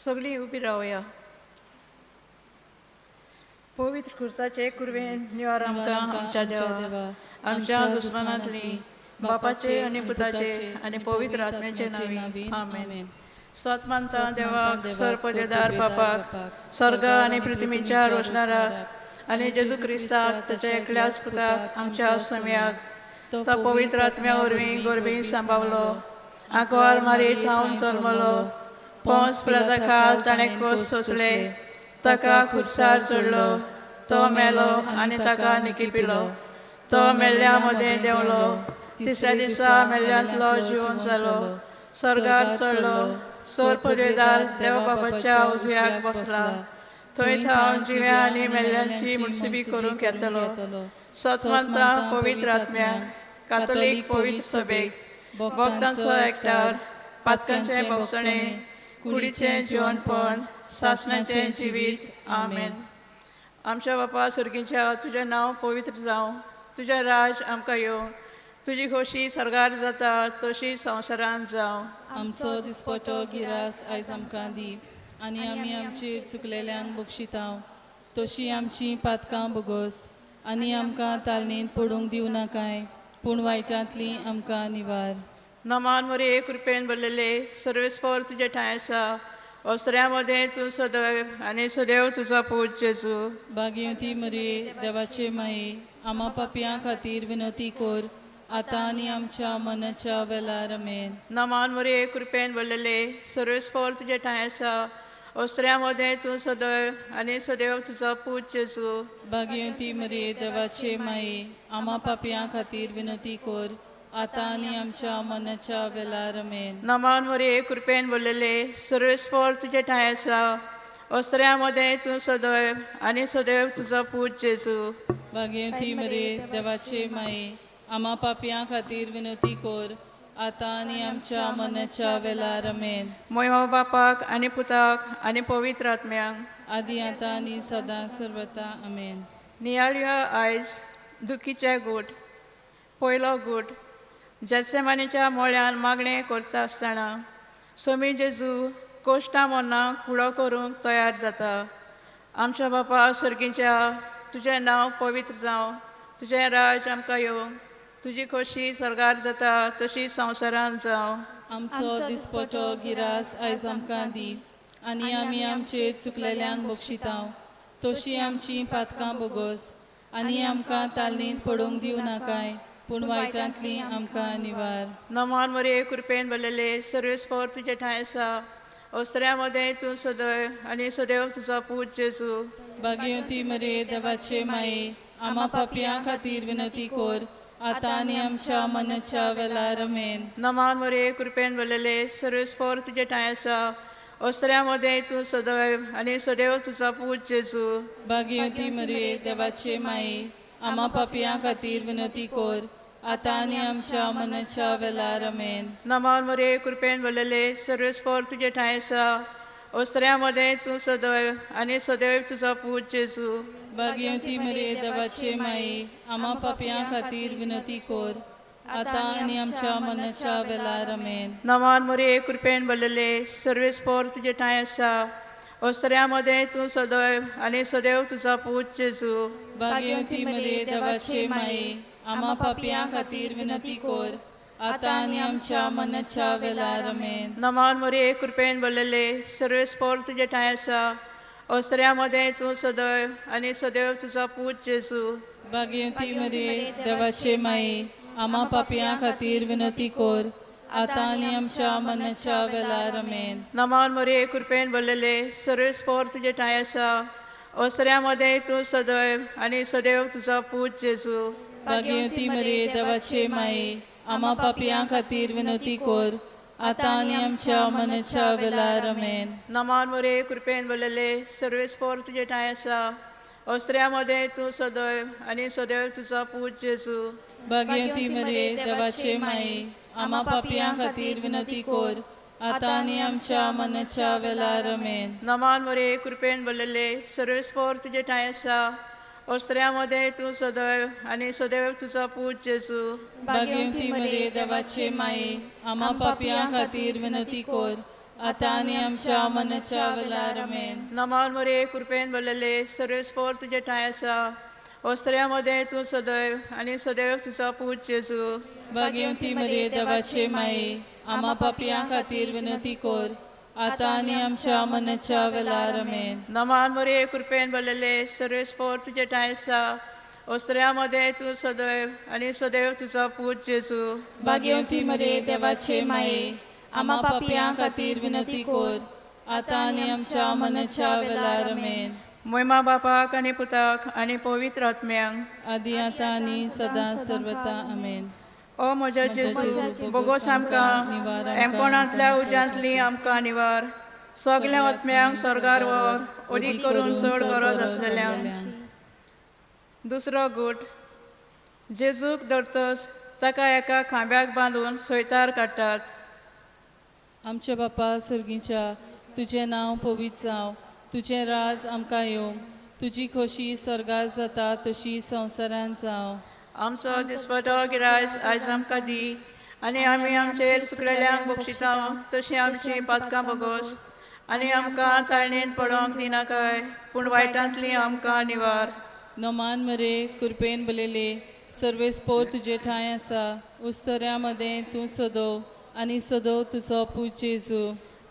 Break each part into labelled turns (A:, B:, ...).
A: सगळीं उबी रावया. पवित्र खुर्साचे कुरवेन निवार आमकां आमच्या देवा, आमच्या दुस्मानांतली, बापाचे आनी पुताचे आनी पवित्र आत्म्याचे नांवी. आमेन. सत मानता देवाक, सर पदेदार बापाक, सर्ग आनी पृथ्वीच्या रोशणाराक, आनी जेजू क्रिस्ताक ताच्या एकल्याच पुताक, आमच्या सम्याक, तो पवित्र आत्म्या वरवीं गोरबी सांबावलो, आंकवार मारी थावन जल्मलो, पोंस पिलाता खाल ताणें कोस सोंसले, ताका खुर्सार चडलो, तो मेलो आनी ताका निकिपिलो, तो मेल्ल्या मदें देंवलो, तिसऱ्या दिसा मेल्ल्यांतलो जिवन जालो, स्वर्गार चडलो, सोर पदवेदार देव बाबाच्या उजव्याक बसला, थंय थावन जिव्या आनी मेल्ल्यांची मुनसिबी करूंक येतलो. सत मानता पवित्र आत्म्याक, कातोलीक पवित्र सभेक, भक्तांचो एकठार, पातकांचें भोगसणें, कुडीचें जिवनपण, सासणाचें जिवीत. आमेन. आमच्या बापा सर्गीच्या, तुजें नांव पवित्र जावं, तुजें राज आमकां येवं, तुजी खोशी सर्गार जाता तशी संवसारांत जावं.
B: आमचो दिसपटो गिरास आयज आमकां दी आनी आमी आमचेर चुकलेल्यांक बक्षितांव तशी आमची पातकां बोगोस आनी आमकां तालनेंत पडूंक दिवं नाकाय, पूण वायटांतली आमकां निवार.
A: नमान मरे, कृपेन भरलेले, सर्वेस्पर तुजे ठांय आसा, ओसऱ्या मदें तूं सदैव आनी सदैव तुजो पूत जेजू.
B: भाग्यवती मरिये, देवाचे माये, आमा पापयां खातीर विनवती कोर, आतां आनी आमच्या मनाच्या वेलार. आमेन.
A: नमान मरे, कृपेन भरलेले, सर्वेस्पर तुजे ठांय आसा, ओसऱ्या मदें तूं सदैव आनी सदैव तुजो पूत जेजू.
B: भाग्यवती मरिये, देवाचे माये, आमा पापयां खातीर विनवती कोर, आतां आनी आमच्या मनाच्या वेलार. आमेन.
A: नमान मरे, कृपेन भरलेले, सर्वेस्पर तुजे ठांय आसा, ओसऱ्या मदें तूं सदैव आनी सदैव तुजो पूत जेजू.
B: भाग्यवती मरिये, देवाचे माये, आमा पापयां खातीर विनवती कोर, आतां आनी आमच्या मनाच्या वेलार. आमेन.
A: मोयमा बापाक आनी पुताक आनी पवित्र आत्म्यांक.
B: आदी, आतां आनी सदां सर्वता. आमेन.
A: नियाळया आयज दुखीचे गूट. पयलो गूट. जेसेमानीच्या मोळ्यान मागणें करता आसतना सोमी जेजू कोश्टा मरणाक फुडो करूंक तयार जाता. आमच्या बापा सर्गीच्या, तुजें नांव पवित्र जावं, तुजें राज आमकां येवं, तुजी खोशी सर्गार जाता तशी संवसारांत जावं.
B: आमचो दिसपटो गिरास आयज आमकां दी आनी आमी आमचेर चुकलेल्यांक बक्षितांव तशी आमची पातकां बोगोस आनी आमकां तालनेंत पडूंक दिवं नाकाय, पूण वायटांतली आमकां निवार.
A: नमान मरे, कृपेन भरलेले, सर्वेस्पर तुजे ठांय आसा, ओसऱ्या मदें तूं सदैव आनी सदैव तुजो पूत जेजू.
B: भाग्यवती मरिये, देवाचे माये, आमा पापयां खातीर विनवती कोर, आतां आनी आमच्या मनाच्या वेलार. आमेन.
A: नमान मरे, कृपेन भरलेले, सर्वेस्पर तुजे ठांय आसा, ओसऱ्या मदें तूं सदैव आनी सदैव तुजो पूत जेजू.
B: भाग्यवती मरिये, देवाचे माये, आमा पापयां खातीर विनवती कोर, आतां आनी आमच्या मनाच्या वेलार. आमेन.
A: नमान मरे, कृपेन भरलेले, सर्वेस्पर तुजे ठांय आसा, ओसऱ्या मदें तूं सदैव आनी सदैव तुजो पूत जेजू.
B: भाग्यवती मरिये, देवाचे माये, आमा पापयां खातीर विनवती कोर, आतां आनी आमच्या मनाच्या वेलार. आमेन.
A: नमान मरे, कृपेन भरलेले, सर्वेस्पर तुजे ठांय आसा, ओसऱ्या मदें तूं सदैव आनी सदैव तुजो पूत जेजू.
B: भाग्यवती मरिये, देवाचे माये, आमा पापयां खातीर विनवती कोर, आतां आनी आमच्या मनाच्या वेलार. आमेन.
A: नमान मरे, कृपेन भरलेले, सर्वेस्पर तुजे ठांय आसा, ओसऱ्या मदें तूं सदैव आनी सदैव तुजो पूत जेजू.
B: भाग्यवती मरिये, देवाचे माये, आमा पापयां खातीर विनवती कोर, आतां आनी आमच्या मनाच्या वेलार. आमेन.
A: नमान मरे, कृपेन भरलेले, सर्वेस्पर तुजे ठांय आसा, ओसऱ्या मदें तूं सदैव आनी सदैव तुजो पूत जेजू.
B: भाग्यवती मरिये, देवाचे माये, आमा पापयां खातीर विनवती कोर, आतां आनी आमच्या मनाच्या वेलार. आमेन.
A: नमान मरे, कृपेन भरलेले, सर्वेस्पर तुजे ठांय आसा, ओसऱ्या मदें तूं सदैव आनी सदैव तुजो पूत जेजू.
B: भाग्यवती मरिये, देवाचे माये, आमा पापयां खातीर विनवती कोर, आतां आनी आमच्या मनाच्या वेलार. आमेन.
A: नमान मरे, कृपेन भरलेले, सर्वेस्पर तुजे ठांय आसा, ओसऱ्या मदें तूं सदैव आनी सदैव तुजो पूत जेजू.
B: भाग्यवती मरिये, देवाचे माये, आमा पापयां खातीर विनवती कोर, आतां आनी आमच्या मनाच्या वेलार आमेन.
A: नमान मरे, कृपेन भरलेले, सर्वेस्पोर तुजे ठांय आसा. ओस्त्र्या मदें तूं सदैव आनी सदैव तुजो पूत जेजू.
B: भाग्यवंती मरे, देवाचे माये, आमा पापयां खातीर विनंती कर, आतां आनी आमच्या मनाच्या वेलार आमेन.
A: नमान मरे, कृपेन भरलेले, सर्वेस्पोर तुजे ठांय आसा. ओस्त्र्या मदें तूं सदैव आनी सदैव तुजो पूत जेजू.
B: भाग्यवंती मरे, देवाचे माये, आमा पापयां खातीर विनंती कर, आतां आनी आमच्या मनाच्या वेलार आमेन.
A: मोयमा बापाक आनी पुताक आनी पवित्र आत्म्यांक.
B: आदी आतां आनी सदां सर्वता आमेन.
A: ओ म्हज्या जेजू, बोगोस आमकां एमकोणांतल्या उज्यांतली आमकां निवार. सगल्या आत्म्यांक स्वर्गार व्हर, अदीक करून चड गरज आसलेल्यांक. दुसरो गूट. जेजूक धरतच ताका एका खांब्याक बांदून सोयतार काडटात.
B: आमच्या बापा सर्गीच्या, तुजें नांव पवित्र जावं, तुजें राज आमकां येवं, तुजी खोशी स्वर्गार जाता तशी संवसारांत जावं.
A: आमचो दिसपटो गिरायस आयज आमकां दी आनी आमी आमचेर चुकलेल्यांक बक्षिता तशी आमची पातकां बोगोस आनी आमकां ताळणेन पडोंक दिनाकाय, पूण वायटांतली आमकां निवार.
B: नमान मरे, कृपेन बलेले, सर्वेस्पोर तुजे ठांय आसा. उस्तऱ्या मदें तूं सदो आनी सदो तुजो पूत जेजू.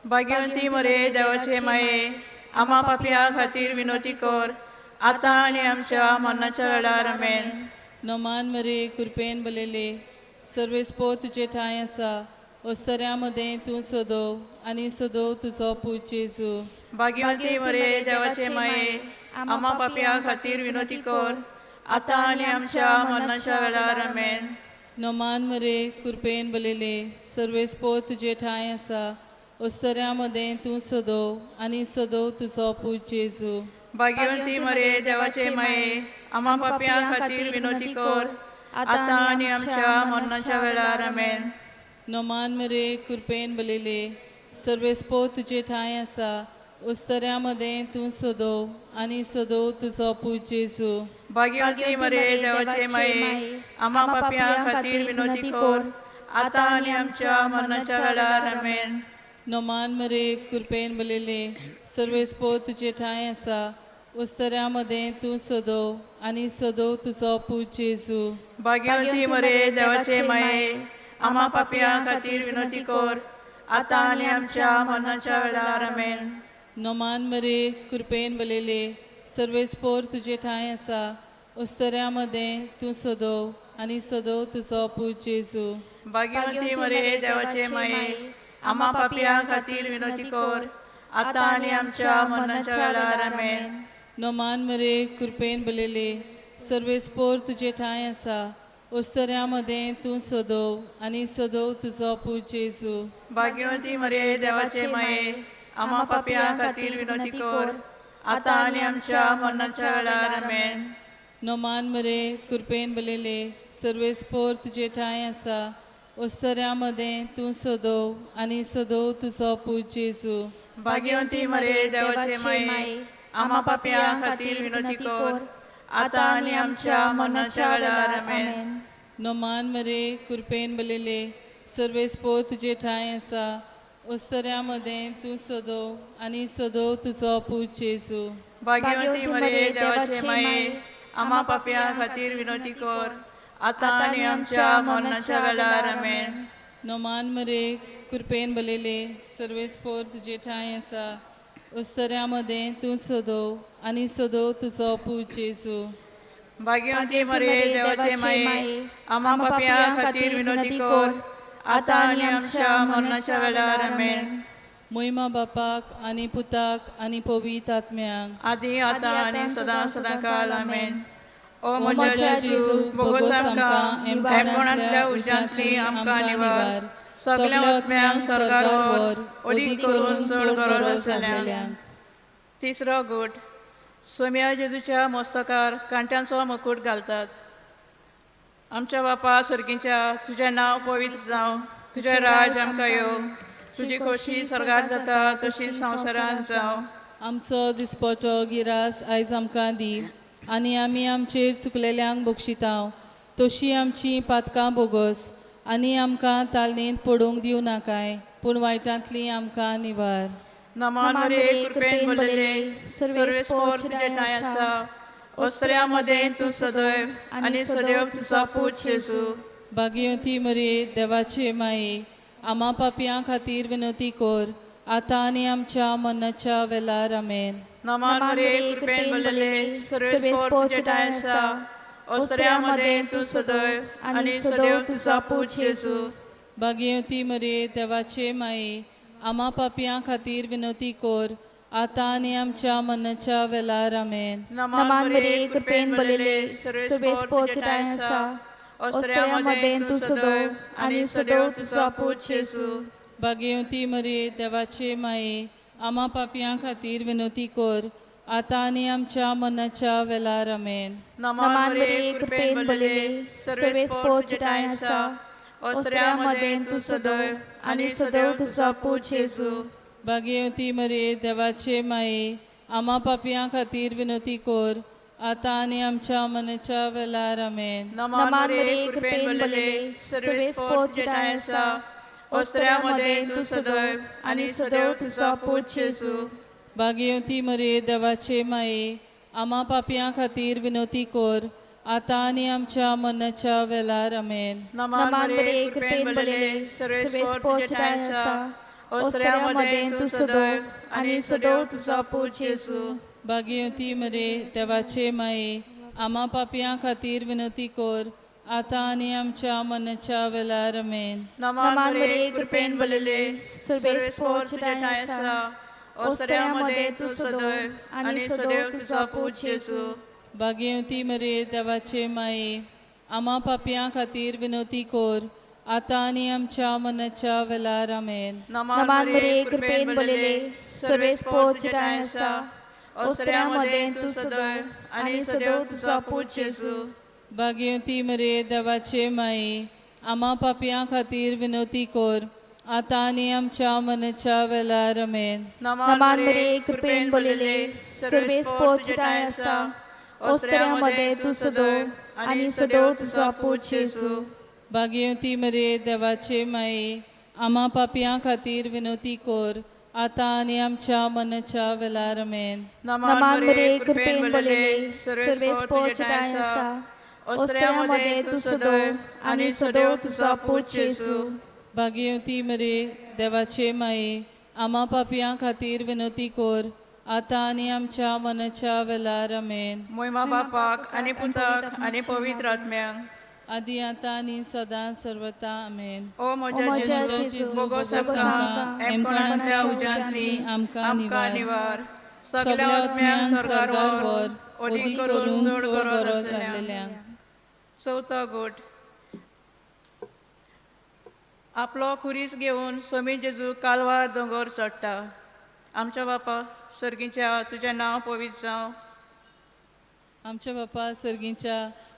A: भाग्यवंती मरे, देवाचे माये, आमा पापया खातीर विनोती कर, आतां आनी आमच्या मरणाच्या वेळार. आमेन.
B: नमान मरे, कृपेन बलेले, सर्वेस्पोर तुजे ठांय आसा. उस्तऱ्या मदें तूं सदो आनी सदो तुजो पूत जेजू.
A: भाग्यवंती मरे, देवाचे माये, आमा पापया खातीर विनोती कर, आतां आनी आमच्या मरणाच्या वेळार. आमेन.
B: नमान मरे, कृपेन बलेले, सर्वेस्पोर तुजे ठांय आसा. उस्तऱ्या मदें तूं सदो आनी सदो तुजो पूत जेजू.
A: भाग्यवंती मरे, देवाचे माये, आमा पापया खातीर विनोती कर, आतां आनी आमच्या मरणाच्या वेळार. आमेन.
B: नमान मरे, कृपेन बलेले, सर्वेस्पोर तुजे ठांय आसा. उस्तऱ्या मदें तूं सदो आनी सदो तुजो पूत जेजू.
A: भाग्यवंती मरे, देवाचे माये, आमा पापया खातीर विनोती कर, आतां आनी आमच्या मरणाच्या वेळार. आमेन.
B: नमान मरे, कृपेन बलेले, सर्वेस्पोर तुजे ठांय आसा. उस्तऱ्या मदें तूं सदो आनी सदो तुजो पूत जेजू.
A: भाग्यवंती मरे, देवाचे माये, आमा पापया खातीर विनोती कर, आतां आनी आमच्या मरणाच्या वेळार. आमेन.
B: नमान मरे, कृपेन बलेले, सर्वेस्पोर तुजे ठांय आसा. उस्तऱ्या मदें तूं सदो आनी सदो तुजो पूत जेजू.
A: भाग्यवंती मरे, देवाचे माये, आमा पापया खातीर विनोती कर, आतां आनी आमच्या मरणाच्या वेळार. आमेन.
B: नमान मरे, कृपेन बलेले, सर्वेस्पोर तुजे ठांय आसा. उस्तऱ्या मदें तूं सदो आनी सदो तुजो पूत जेजू.
A: भाग्यवंती मरे, देवाचे माये, आमा पापया खातीर विनोती कर, आतां आनी आमच्या मरणाच्या वेळार. आमेन.
B: नमान मरे, कृपेन बलेले, सर्वेस्पोर तुजे ठांय आसा. उस्तऱ्या मदें तूं सदो आनी सदो तुजो पूत जेजू.
A: भाग्यवंती मरे, देवाचे माये, आमा पापया खातीर विनोती कर, आतां आनी आमच्या मरणाच्या वेळार. आमेन.
B: नमान मरे, कृपेन बलेले, सर्वेस्पोर तुजे ठांय आसा. उस्तऱ्या मदें तूं सदो आनी सदो तुजो पूत जेजू.
A: भाग्यवंती मरे, देवाचे माये, आमा पापया खातीर विनोती कर, आतां आनी आमच्या मरणाच्या वेळार. आमेन.
B: नमान मरे, कृपेन बलेले, सर्वेस्पोर तुजे ठांय आसा. उस्तऱ्या मदें तूं सदो आनी सदो तुजो पूत जेजू.
A: भाग्यवंती मरे, देवाचे माये, आमा पापया खातीर विनोती कर, आतां आनी आमच्या मरणाच्या वेळार. आमेन.
B: मोहिमा बापाक आनी पुताक आनी पवित्र आत्म्याक.
A: आदी आतां आनी सदां सदां काल. आमेन. ओ म्हज्या जेजू, बोगोस आमकां एमकोणांतल्या उज्यांतली आमकां निवार. सगल्या आत्म्यांक स्वर्गार व्हर, अदीक करून चड गरज आसलेल्यांक. तिसरो गूट. सोम्या जेजूच्या मस्तकार कांट्यांचो मुकूट घालतात. आमच्या बापा सर्गीच्या, तुजें नांव पवित्र जावं, तुजें राज आमकां येवं, तुजी खोशी स्वर्गार जाता तशी संवसारांत जावं.
B: आमचो दिसपटो गिरास आयज आमकां दी आनी आमी आमचेर चुकलेल्यांक बक्षितांव तशी आमची पातकां बोगस आनी आमकां तालनेंत पडूंक दिवं नाकाय पूण वायटांतली आमकां निवार.
A: नमान मरिये कृपेन भरलेले सर्वेस्पोर तुजे ठांय आसा ओसऱ्या मदें तूं सदैव आनी सदैव तुजो पूत जेजू.
B: भाग्यवती मरिये देवाचे माये आमा पापयां खातीर विनवती कर आतां आनी आमच्या मरणाच्या वेळार. आमेन.
A: नमान मरिये कृपेन भरलेले सर्वेस्पोर तुजे ठांय आसा ओसऱ्या मदें तूं सदैव आनी सदैव तुजो पूत जेजू.
B: भाग्यवती मरिये देवाचे माये आमा पापयां खातीर विनवती कर आतां आनी आमच्या मरणाच्या वेळार. आमेन.
A: नमान मरिये कृपेन भरलेले सर्वेस्पोर तुजे ठांय आसा ओसऱ्या मदें तूं सदैव आनी सदैव तुजो पूत जेजू.
B: भाग्यवती मरिये देवाचे माये आमा पापयां खातीर विनवती कर आतां आनी आमच्या मरणाच्या वेळार. आमेन.
A: नमान मरिये कृपेन भरलेले सर्वेस्पोर तुजे ठांय आसा ओसऱ्या मदें तूं सदैव आनी सदैव तुजो पूत जेजू.
B: भाग्यवती मरिये देवाचे माये आमा पापयां खातीर विनवती कर आतां आनी आमच्या मरणाच्या वेळार. आमेन.
A: नमान मरिये कृपेन भरलेले सर्वेस्पोर तुजे ठांय आसा ओसऱ्या मदें तूं सदैव आनी सदैव तुजो पूत जेजू.
B: भाग्यवती मरिये देवाचे माये आमा पापयां खातीर विनवती कर आतां आनी आमच्या मरणाच्या वेळार. आमेन.
A: नमान मरिये कृपेन भरलेले सर्वेस्पोर तुजे ठांय आसा ओसऱ्या मदें तूं सदैव आनी सदैव तुजो पूत जेजू.
B: भाग्यवती मरिये देवाचे माये आमा पापयां खातीर विनवती कर आतां आनी आमच्या मरणाच्या वेळार. आमेन.
A: नमान मरिये कृपेन भरलेले सर्वेस्पोर तुजे ठांय आसा ओसऱ्या मदें तूं सदैव आनी सदैव तुजो पूत जेजू.
B: भाग्यवती मरिये देवाचे माये आमा पापयां खातीर विनवती कर आतां आनी आमच्या मरणाच्या वेळार. आमेन.
A: नमान मरिये कृपेन भरलेले सर्वेस्पोर तुजे ठांय आसा ओसऱ्या मदें तूं सदैव आनी सदैव तुजो पूत जेजू.
B: भाग्यवती मरिये देवाचे माये आमा पापयां खातीर विनवती कर आतां आनी आमच्या मरणाच्या वेळार. आमेन.
A: नमान मरिये कृपेन भरलेले सर्वेस्पोर तुजे ठांय आसा ओसऱ्या मदें तूं सदैव आनी सदैव तुजो पूत जेजू.
B: भाग्यवती मरिये देवाचे माये आमा पापयां खातीर विनवती कर आतां आनी आमच्या मरणाच्या वेळार. आमेन.
A: नमान मरिये कृपेन भरलेले सर्वेस्पोर तुजे ठांय आसा ओसऱ्या मदें तूं सदैव आनी सदैव तुजो पूत जेजू.
B: भाग्यवती मरिये देवाचे माये आमा पापयां खातीर विनवती कर आतां आनी आमच्या मरणाच्या वेळार. आमेन.
A: मोयमा बापाक आनी पुताक आनी पवित्र आत्म्याक
B: आदी आतां आनी सदां सर्वता. आमेन.
A: ओ म्हज्या जेजू बोगोस आमकां एमकोणांतल्या उज्यांतली आमकां निवार सगळ्या आत्म्यांक स्वर्गार व्हर ओदी करून चड गरज आसलेल्यांक. चवथो गूट. आपलो खुरीस घेवन समी जेजू कालवार दोंगर चडटा. आमच्या बापा सर्गीच्या तुजें नांव पवित्र जावं.
B: आमच्या बापा सर्गीच्या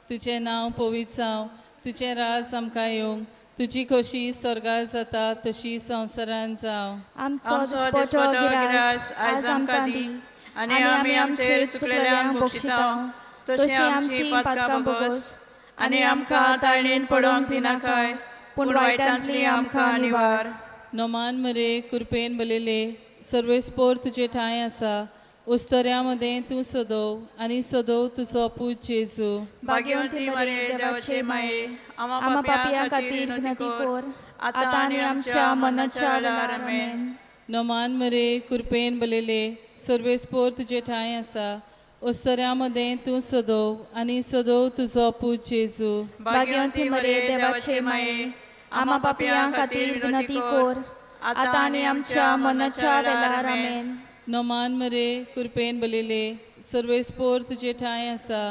B: तुजें नांव पवित्र जावं, तुजें राज आमकां येवंक, तुजी खोशी स्वर्गार जाता तशी संवसारान जावं.
C: आमचो दिसपटो गिरास आज आमकां दी आनी आमी आमचेर चुकलेल्यांक बक्षिता तशी आमची पातकां बोगस
A: आनी आमकां ताळणेन पडोवंक दिनाकाय पूण वायटांतली आमकां निवार.
B: नोमान मरे कृपेन बलेले सर्वेस्पोर तुजे ठांय आसा उस्तऱ्या मदें तूं सदोव आनी सदोव तुजो पूत जेजू.
A: भाग्यवंती मरिये देवाचे माये
C: आमा पापयां खातीर विनंती कर आतां आनी आमच्या मरणाच्या वेळार. आमेन.
B: नोमान मरे कृपेन बलेले सर्वेस्पोर तुजे ठांय आसा उस्तऱ्या मदें तूं सदोव आनी सदोव तुजो पूत जेजू.
C: भाग्यवंती मरिये देवाचे माये आमा पापयां खातीर विनंती कर आतां आनी आमच्या मरणाच्या वेळार. आमेन.
B: नोमान मरे कृपेन बलेले सर्वेस्पोर तुजे ठांय आसा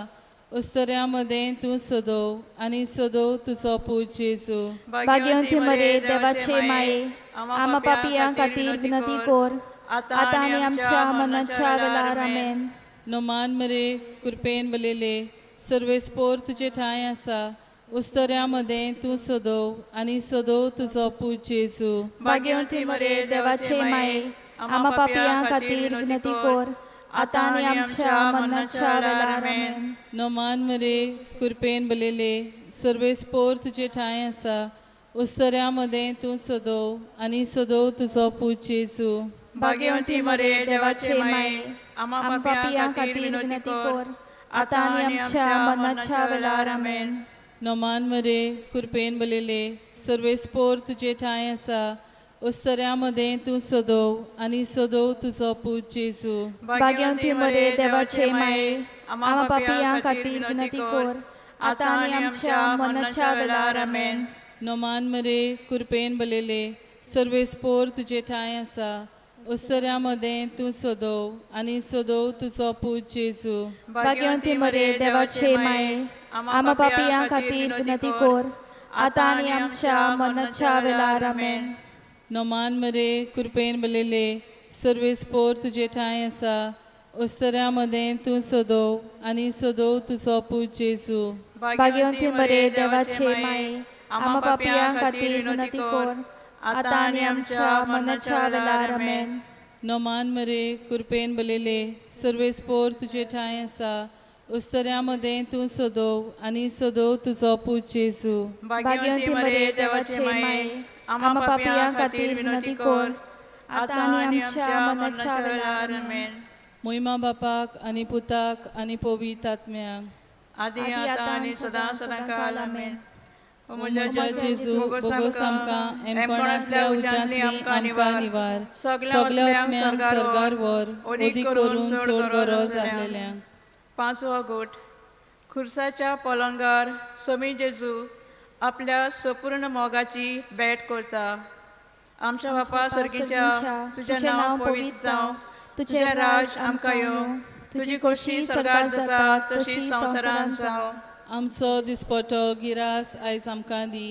B: उस्तऱ्या मदें तूं सदोव आनी सदोव तुजो पूत जेजू.
C: भाग्यवंती मरिये देवाचे माये आमा पापयां खातीर विनंती कर आतां आनी आमच्या मरणाच्या वेळार. आमेन.
B: नोमान मरे कृपेन बलेले सर्वेस्पोर तुजे ठांय आसा उस्तऱ्या मदें तूं सदोव आनी सदोव तुजो पूत जेजू.
C: भाग्यवंती मरिये देवाचे माये आमा पापयां खातीर विनंती कर आतां आनी आमच्या मरणाच्या वेळार. आमेन.
B: नोमान मरे कृपेन बलेले सर्वेस्पोर तुजे ठांय आसा उस्तऱ्या मदें तूं सदोव आनी सदोव तुजो पूत जेजू.
A: भाग्यवंती मरे देवाचे माये, आमा पापयां खातीर विनवती कर, आतां आनी आमच्या मरणाच्या वेळार. आमेन.
B: नोमान मरे, कृपेन बलेले, सर्वेस्पोर तुजे ठांय आसा. उस्तऱ्या मदें तूं सदोव आनी सदोव तुजो पूत जेजू.
C: भाग्यवंती मरे देवाचे माये, आमा पापयां खातीर विनवती कर, आतां आनी आमच्या मरणाच्या वेळार. आमेन.
B: नोमान मरे, कृपेन बलेले, सर्वेस्पोर तुजे ठांय आसा. उस्तऱ्या मदें तूं सदोव आनी सदोव तुजो पूत जेजू.
C: भाग्यवंती मरे देवाचे माये, आमा पापयां खातीर विनवती कर, आतां आनी आमच्या मरणाच्या वेळार. आमेन.
B: नोमान मरे, कृपेन बलेले, सर्वेस्पोर तुजे ठांय आसा. उस्तऱ्या मदें तूं सदोव आनी सदोव तुजो पूत जेजू.
C: भाग्यवंती मरे देवाचे माये, आमा पापयां खातीर विनवती कर, आतां आनी आमच्या मरणाच्या वेळार. आमेन.
B: नोमान मरे, कृपेन बलेले, सर्वेस्पोर तुजे ठांय आसा. उस्तऱ्या मदें तूं सदोव आनी सदोव तुजो पूत जेजू.
C: भाग्यवंती मरे देवाचे माये, आमा पापयां खातीर विनवती कर, आतां आनी आमच्या मरणाच्या वेळार. आमेन.
B: मोहिमा बापाक आनी पुताक आनी पवित्र आत्म्याक.
A: आदी आतां आनी सदां सदां काल. आमेन. ओ म्हज्या
B: जेजू, बोगोस आमकां एमपणांतल्या उज्यांतली आमकां निवार.
A: सगल्या
B: सगल्या
A: आत्म्यांक
B: आत्म्यांक
A: सर्गार
B: सर्गार
A: व्हर,
B: व्हर, ओदीक करून चड गरज आसलेल्यांक.
A: पांचवो गोट. खुर्साच्या पलंगार सोमी जेजू आपल्या सपूर्ण मोगाची भेट करता. आमच्या बापा सर्गीच्या, तुजें नांव पवित्र जावं, तुजें राज आमकां येवं, तुजी खोशी सर्गार जाता तशी संवसारांत जावं.
B: आमचो दिसपटो गिरास आयज आमकां दी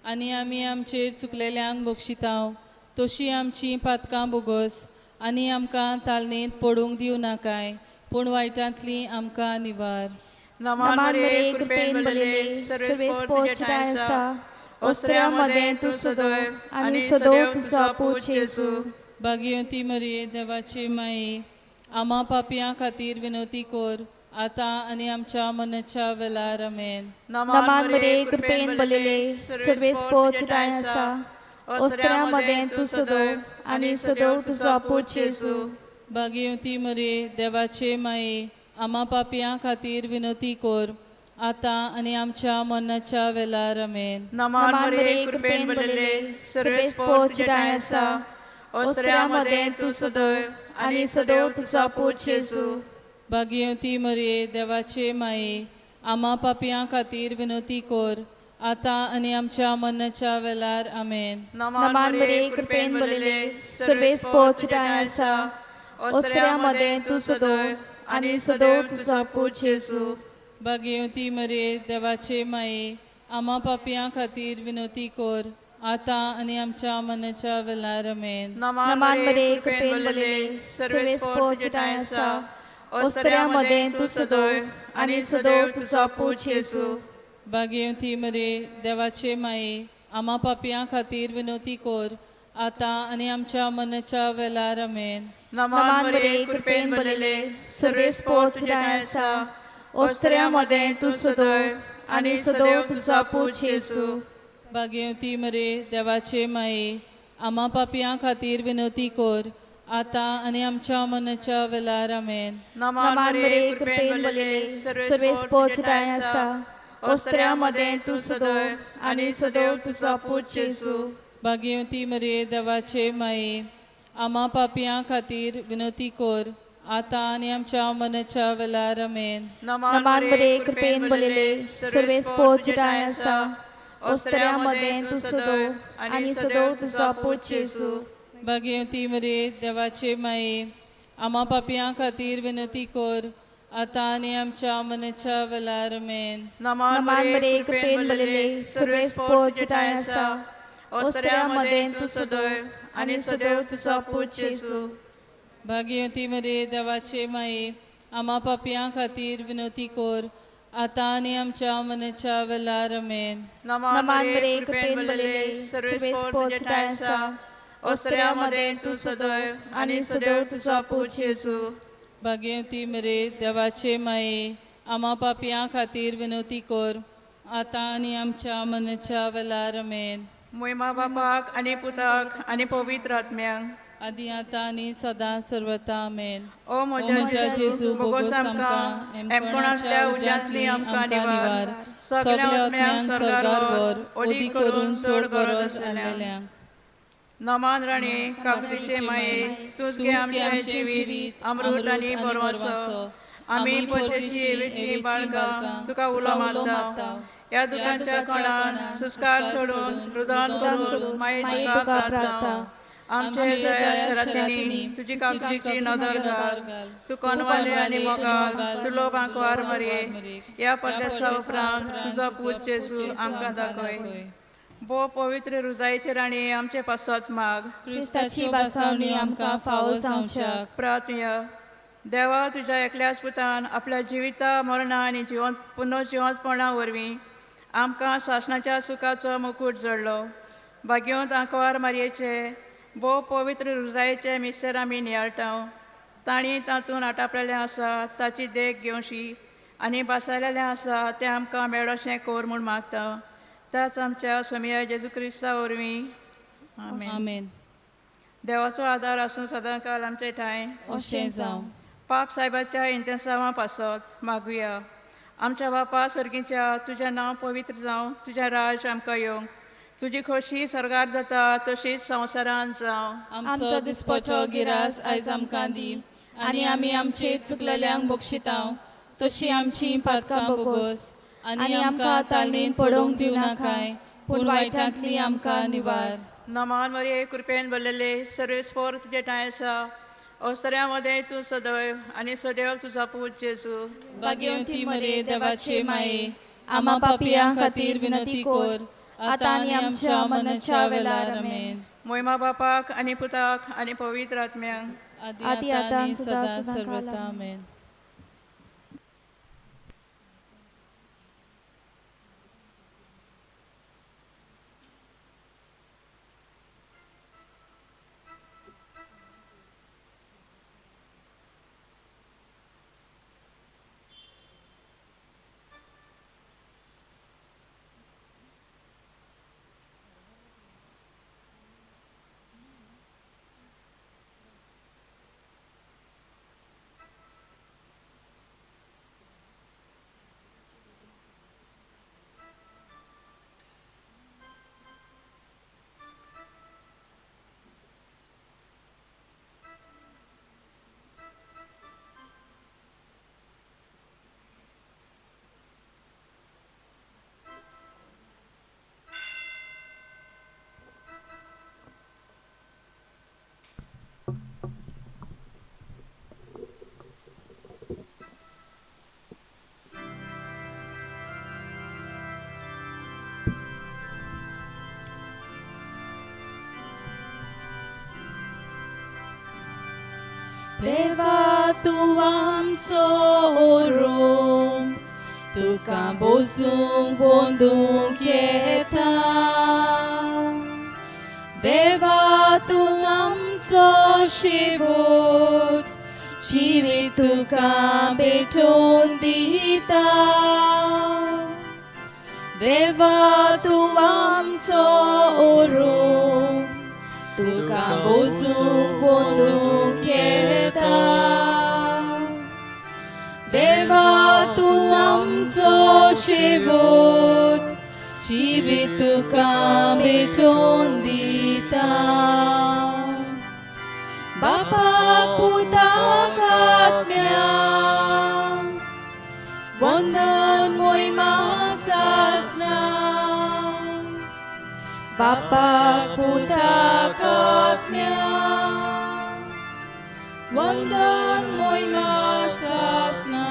B: आनी आमी आमचेर चुकलेल्यांक बक्षितांव तशी आमची पातकां बोगस आनी आमकां तालनेंत पडूंक दिवं नाकाय, पूण वायटांतली आमकां निवार.
A: नमान
C: नमान
A: मरे,
C: मरे,
A: कृपेन
C: कृपेन
A: भरलेले,
C: भरलेले,
A: सर्वेस्पोर
C: सर्वेस्पोर
A: तुजे
C: तुजे
A: ठांय
C: ठांय
A: आसा.
C: आसा.
A: ओस्त्र्या मदें तूं सदैव आनी सदैव तुजो पूत जेजू.
B: भाग्यवंती मरिये, देवाची माई, आमा पापयां खातीर विनवती कर, आतां आनी आमच्या मनाच्या वेळार. आमेन.
C: नमान मरे, कृपेन भरलेले, सर्वेस्पोर तुजे ठांय आसा. ओस्त्र्या मदें तूं सदैव आनी सदैव तुजो पूत जेजू.
B: भाग्यवंती मरिये, देवाचे माये, आमा पापयां खातीर विनवती कर, आतां आनी आमच्या मरणाच्या वेळार. आमेन.
A: नमान मरे, कृपेन भरलेले, सर्वेस्पोर तुजे ठांय आसा. ओस्त्र्या मदें तूं सदैव आनी सदैव तुजो पूत जेजू.
B: भाग्यवंती मरिये, देवाचे माये, आमा पापयां खातीर विनवती कर, आतां आनी आमच्या मरणाच्या वेळार. आमेन.
C: नमान मरे, कृपेन भरलेले, सर्वेस्पोर तुजे ठांय आसा. ओस्त्र्या मदें तूं सदैव आनी सदैव तुजो पूत जेजू.
B: भाग्यवंती मरिये, देवाचे माये, आमा पापयां खातीर विनवती कर, आतां आनी आमच्या मरणाच्या वेळार. आमेन.
C: नमान मरे, कृपेन भरलेले, सर्वेस्पोर तुजे ठांय आसा. ओस्त्र्या मदें तूं सदैव आनी सदैव तुजो पूत जेजू.
B: भाग्यवंती मरिये, देवाचे माये, आमा पापयां खातीर विनवती कर, आतां आनी आमच्या मरणाच्या वेळार. आमेन.
A: नमान मरे, कृपेन भरलेले, सर्वेस्पोर तुजे ठांय आसा. ओस्त्र्या मदें तूं सदैव आनी सदैव तुजो पूत जेजू.
B: भाग्यवंती मरिये, देवाचे माये, आमा पापयां खातीर विनवती कर, आतां आनी आमच्या मरणाच्या वेळार. आमेन.
A: नमान मरे, कृपेन भरलेले, सर्वेस्पोर तुजे ठांय आसा. ओस्त्र्या मदें तूं सदैव आनी सदैव तुजो पूत जेजू.
B: भाग्यवंती मरिये, देवाचे माये, आमा पापयां खातीर विनवती कर, आतां आनी आमच्या मरणाच्या वेळार. आमेन.
C: नमान मरे, कृपेन भरलेले, सर्वेस्पोर तुजे ठांय आसा. ओस्त्र्या मदें तूं सदैव आनी सदैव तुजो पूत जेजू.
B: भाग्यवंती मरिये, देवाचे माये, आमा पापयां खातीर विनवती कर, आतां आनी आमच्या मरणाच्या वेळार. आमेन.
A: नमान मरे, कृपेन भरलेले, सर्वेस्पोर तुजे ठांय आसा. ओस्त्र्या मदें तूं सदैव आनी सदैव तुजो पूत जेजू.
B: भाग्यवंती मरिये, देवाचे माये, आमा पापयां खातीर विनवती कर, आतां आनी आमच्या मरणाच्या वेळार. आमेन.
A: नमान मरे, कृपेन भरलेले, सर्वेस्पोर तुजे ठांय आसा. ओस्त्र्या मदें तूं सदैव आनी सदैव तुजो पूत जेजू.
B: भाग्यवंती मरिये, देवाचे माये, आमा पापयां खातीर विनवती कर, आतां आनी आमच्या मरणाच्या वेळार. आमेन.
A: मोयमा बापाक आनी पुताक आनी पवित्र आत्म्यांक.
B: आदी आतां आनी सदां सर्वता. आमेन.
A: ओ म्हज्या जेजू, बोगोस आमकां एमकोणांतल्या उज्यांतली आमकां निवार, सगळ्या आत्म्यांक स्वर्गार व्हर, ओदी करून चड गरज आसलेल्यांक. नमान राणी, काकुतीचे माये, तूंच गे आमचें जिवीत, अमृत आनी बरवासो. आमी परदेशी एवेची बाळगां तुका उलो मारता. ह्या दुखाच्या कोणान सुस्कार सोडून रुदन करून माये तुका प्रार्थना. आमचे दया शरातींनी तुजी काकुतीची नदर घाल. तूं कोनवाले आनी मोगाल तुलो बांकवार मरये. ह्या परदेसा उपरांत तुजो पूत जेजू आमकां दाखय. भोव पवित्र रुजायचे राणी, आमचे पासत माग.
B: क्रिस्ताची बासावणी आमकां फावो जावच्याक.
A: प्रार्थया. देवा, तुज्या एकल्याच पुतान आपल्या जिविता, मरणा आनी जिवंत पुनर्जिवंतपणा वरवीं आमकां सासणाच्या सुखाचो मुकूट जडलो. भाग्यवंत आंकवार मारयेचे भोव पवित्र रुजायेचे मिस्तर आमी नियाळटा. तांणी तातूंत आटापलेलें आसा ताची देख घेवशी आनी बासायलेलें आसा तें आमकां मेळोशें कर म्हूण मागता. त्याच आमच्या सोमया जेजू क्रिस्ता वरवीं. आमेन.
B: आमेन.
A: देवाचो आदार आसूं सदांकाल आमचे ठांय.
B: अशें जावं.
A: पाप सायबाच्या इंतेसांवा पासत मागुया. आमच्या बापा सर्गीच्या, तुजें नांव पवित्र जावं, तुजें राज आमकां येवंक, तुजी खोशी सर्गार जाता तशीच संवसारांत जावं.
B: आमचो दिसपटो गिरास आयज आमकां दी आनी आमी आमचे चुकलेल्यांक बक्षितांव तशी आमची पातकां बोगोस आनी आमकां तालनेन पडोवंक दिवं नाकाय, पूण वायटांतली आमकां निवार.
A: नमान मरिये, कृपेन भरलेले, सर्वेस्पोर तुजे ठांय आसा. अवसऱ्या मदें तूं सदैव आनी सदैव तुजो पूत जेजू.
B: भाग्यवंती मरे देवाचे माये, आमा पापयां खातीर विनंती कर, आतां आनी आमच्या मनाच्या वेळार. आमेन.
A: मोयमा बापाक आनी पुताक आनी पवित्र आत्म्यांक.
B: आदी आतां आनी सदां सर्वता. आमेन. देवा तूं आमचो ओरोम, तुका बोसूंक बोंदूंक येता. देवा तूं आमचो शेवट, जिवीत तुका भेटोवन दिता. देवा तूं आमचो ओरोम, तुका बोसूंक बोंदूंक येता. देवा तूं आमचो शेवट, जिवीत तुका भेटोवन दिता. बापा पुताक आत्म्याक वंदन मोहिमा सासना. बापा पुताक आत्म्याक वंदन मोहिमा सासना.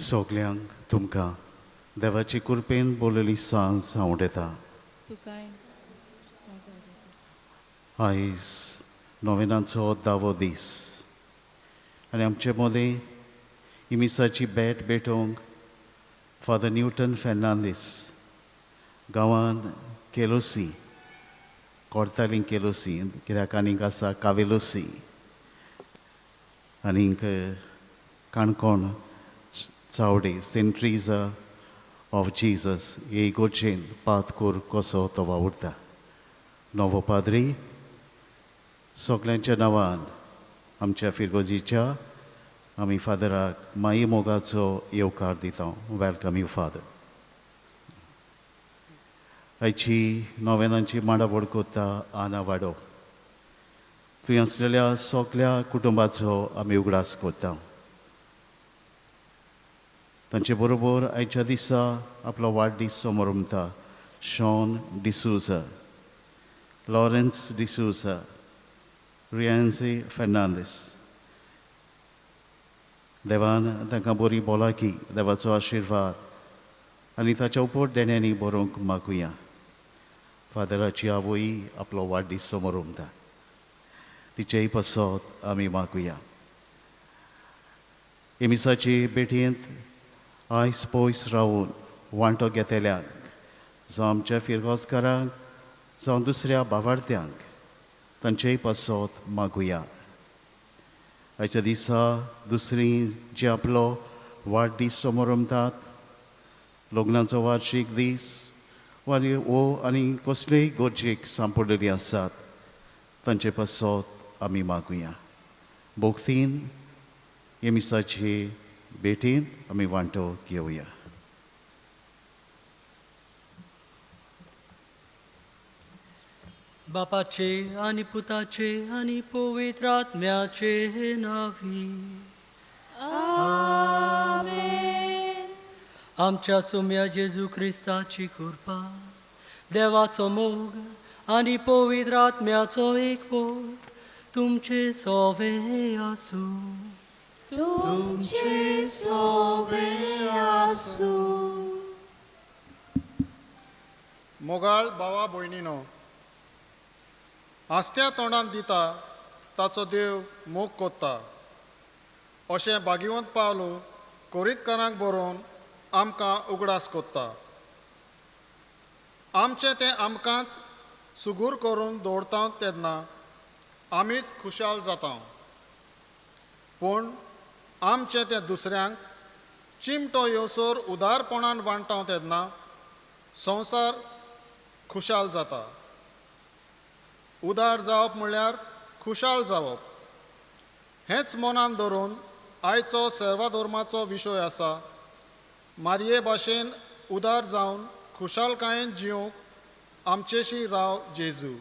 D: सगल्यांक तुमकां देवाची कृपेन बोलली सांज हांव येता.
B: तुकाय.
D: आयज नोवेनाचो दावो दीस आनी आमचे मदें इमिसाची भेट भेटोवंक फादर न्यूटन फेर्नांदीस, गांवान केलोसी, कोर्तालीं केलोसी, कित्याक आनीक आसा कावेलोसी आनीक Canacona. Chawdi Saint Teresa of Jesus हे इगोर्जेन पादकूर कसो तो वावुरता. नवो पाद्री सगल्यांच्या नांवान आमच्या फिरगोजीच्या आमी फादराक माई मोगाचो येवकार दिता. Welcome you father. आयची नोवेनांची मांडावळ कोत्ता आना वाडो. थंय आसलेल्या सगल्या कुटुंबाचो आमी उगडास करता. तांचे बरोबर आयच्या दिसा आपलो वाडदीस समरमता शॉन डिसूजा, लॉरन्स डिसूजा, रियान्सी फेर्नांदीस. देवान तांकां बरी भलायकी, देवाचो आशिर्वाद आनी ताच्या उपट देण्यांनी बरोवंक मागुया. फादराची आवय आपलो वाडदीस समरमता, तिचेय पासत आमी मागुया. एमिसाचे भेटयेंत आयस पयस रावून वांटो घेतल्यांक, जावं आमच्या फिरगोजकारांक जावं दुसऱ्या बावार्थ्यांक, तांचेय पासत मागुया. आयच्या दिसा दुसरी जे आपलो वाडदीस समरमतात, लग्नाचो वार्शीक दीस वा वो आनी कसलेय गरजेक सांपडलेली आसात, तांचे पासत आमी मागुया. भोक्तीन हे मिसाचे भेटींत आमी वांटो घेवया.
E: बापाचे आनी पुताचे आनी पवित्र आत्म्याचे नावी.
B: आमेन.
E: आमच्या सुम्या जेजू क्रिस्ताची कृपा, देवाचो मोग आनी पवित्र आत्म्याचो एकवट तुमचे सोवे आसूं.
B: तुमचे सोबे आसूं.
F: मोगाळ भावा भयणीनो, आस्त्या तोंडान दिता ताचो देव मोग कोत्ता अशें भागीवंत पावलो कोरीतकारांक बरोवन आमकां उगडास कोत्ता. आमचें तें आमकांच सुगूर करून दवरता तेन्ना आमीच खुशाल जाता, पूण आमचें तें दुसऱ्यांक चिमटो येवसर उदारपणान वांट्टा तेन्ना संवसार खुशाल जाता. उदार जावप म्हणल्यार खुशाल जावप हेंच मनान धरून आयचो सर्वाधर्माचो विशय आसा. मारये भाशेन उदार जावन खुशालकायेन जिवंक आमचेशी राव जेजू.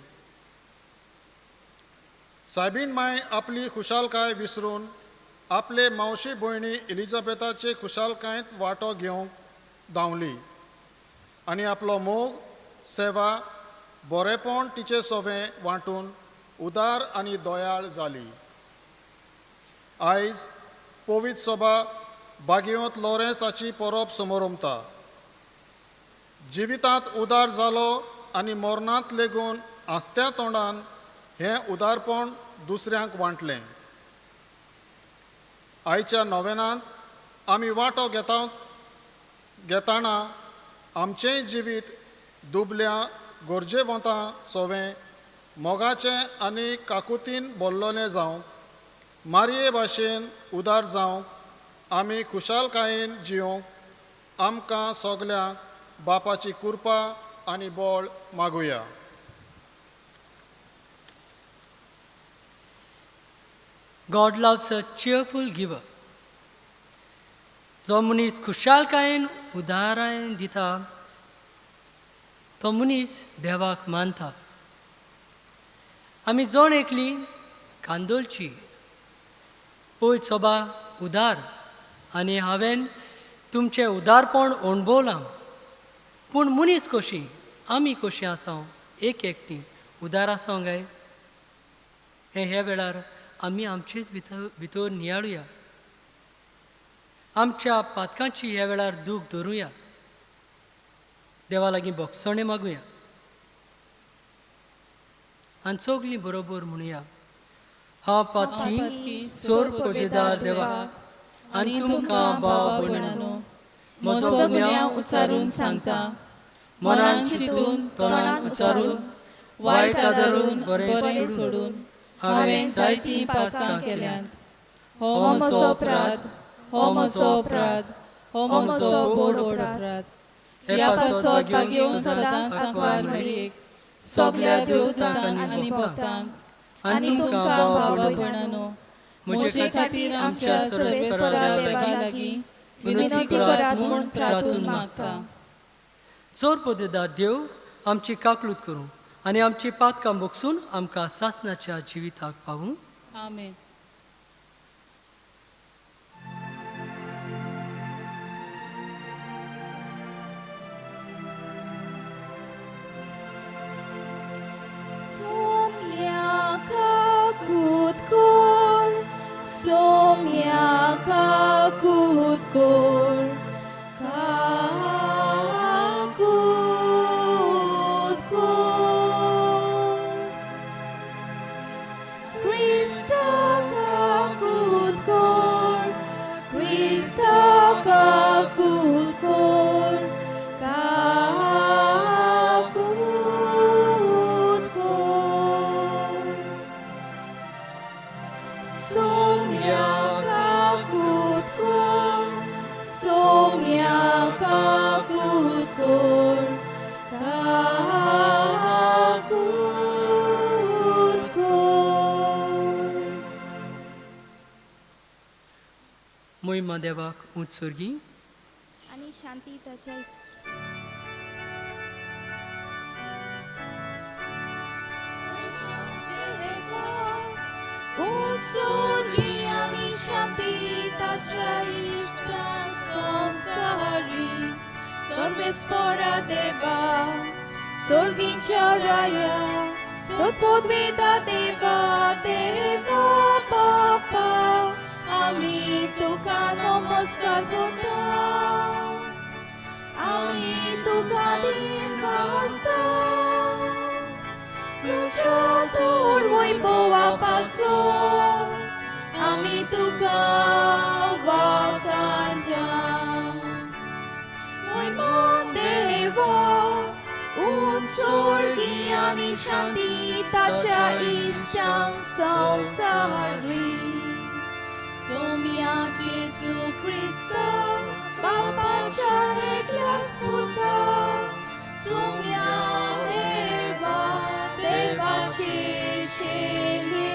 F: सायबीण माय आपली खुशालकाय विसरून आपले मावशी भयणी एलिझाबेथाचे खुशालकायेंत वांटो घेवंक धांवली आनी आपलो मोग, सेवा, बरेपण तिचे सोवें वांटून उदार आनी दयाळ जाली. आयज पवित्र सभा बागेवंत लॉरेन्स हाची परब समोरमता. जिवितांत उदार जालो आनी मरणांत लेगून आस्त्या तोंडान हें उदारपण दुसऱ्यांक वांटलें. आयच्या नोवेनांत आमी वांटो घेताना आमचेंय जिवीत दुबल्या गरजेवंतां सोवें मोगाचें आनी काकुतीन बोल्लोलें जावंक, मारये भाशेन उदार जावंक, आमी खुशालकायेन जिवंक आमकां सगल्यांक बापाची कृपा आनी बळ मागुया.
E: God loves a cheerful giver. जो मनीस खुशालकायेन उदारायेन दिता तो मनीस देवाक मानता. आमी जण एकली कांदोलची पयत सोबा उदार आनी हांवें तुमचें उदारपण अणभवलां. पूण मनीस कशी आमी कशी आसा एक एकटी उदार आसा काय हें ह्या वेळार आमी आमचेच भितर भितर नियाळुया. आमच्या पातकांची ह्या वेळार दूख धरुया. देवा लागीं भोगसणें मागुया आनी सगलीं बरोबर म्हणुया. हांव पातकी सोर पदेदार देवा आनी तुमकां भाव भयणांनो
B: म्हजो गुन्यांव उच्चारून सांगता. मनान चिंतून तोंडान उच्चारून वायट आदारून बरें सोडून हांवें जायतीं पातकां केल्यांत. हो म्हजो अपराध, हो म्हजो अपराध, हो म्हजो बोड अपराध. ह्या पासत बागेवन सदांच सांकवार मरियेक, सगल्या देवदूतांक आनी भक्तांक आनी तुमकां भावा भयणांनो म्हजे खातीर आमच्या सर्वेस्परा देवा लागीं विनंती करात म्हूण प्रार्थून मागता.
E: चोर पदवेदार देव आमची काकलूत करूं आनी आमची पातकां बोगसून आमकां सासणाच्या जिविताक पावूं.
B: आमेन.
C: Somya kakutkor, somya kakutkor, kakutkor. Krista kakutkor, Krista kakutkor, kakutkor. Somya kakutkor, somya kakutkor, kakutkor.
E: मोहिमा देवाक उंच सर्गी
C: आनी शांती ताच्या शांती ताच्या इश्टान संसारी सर्वेस्परा देवा स्वर्गीच्या राया सोदवेता देवा देवा बापा आमी तुका नमस्कार करता आमी तुका दिन वाजता तुज्या तोर वैभवा पासून आमी तुका वाखाणटा. मोहिमा देवा उत्सर्गी आनी शांती ताच्या इश्टांक संवसारी. सोम्या जेजू क्रिस्ता बापाच्या एकल्याच पुता सोम्या देवा देवाचे शेले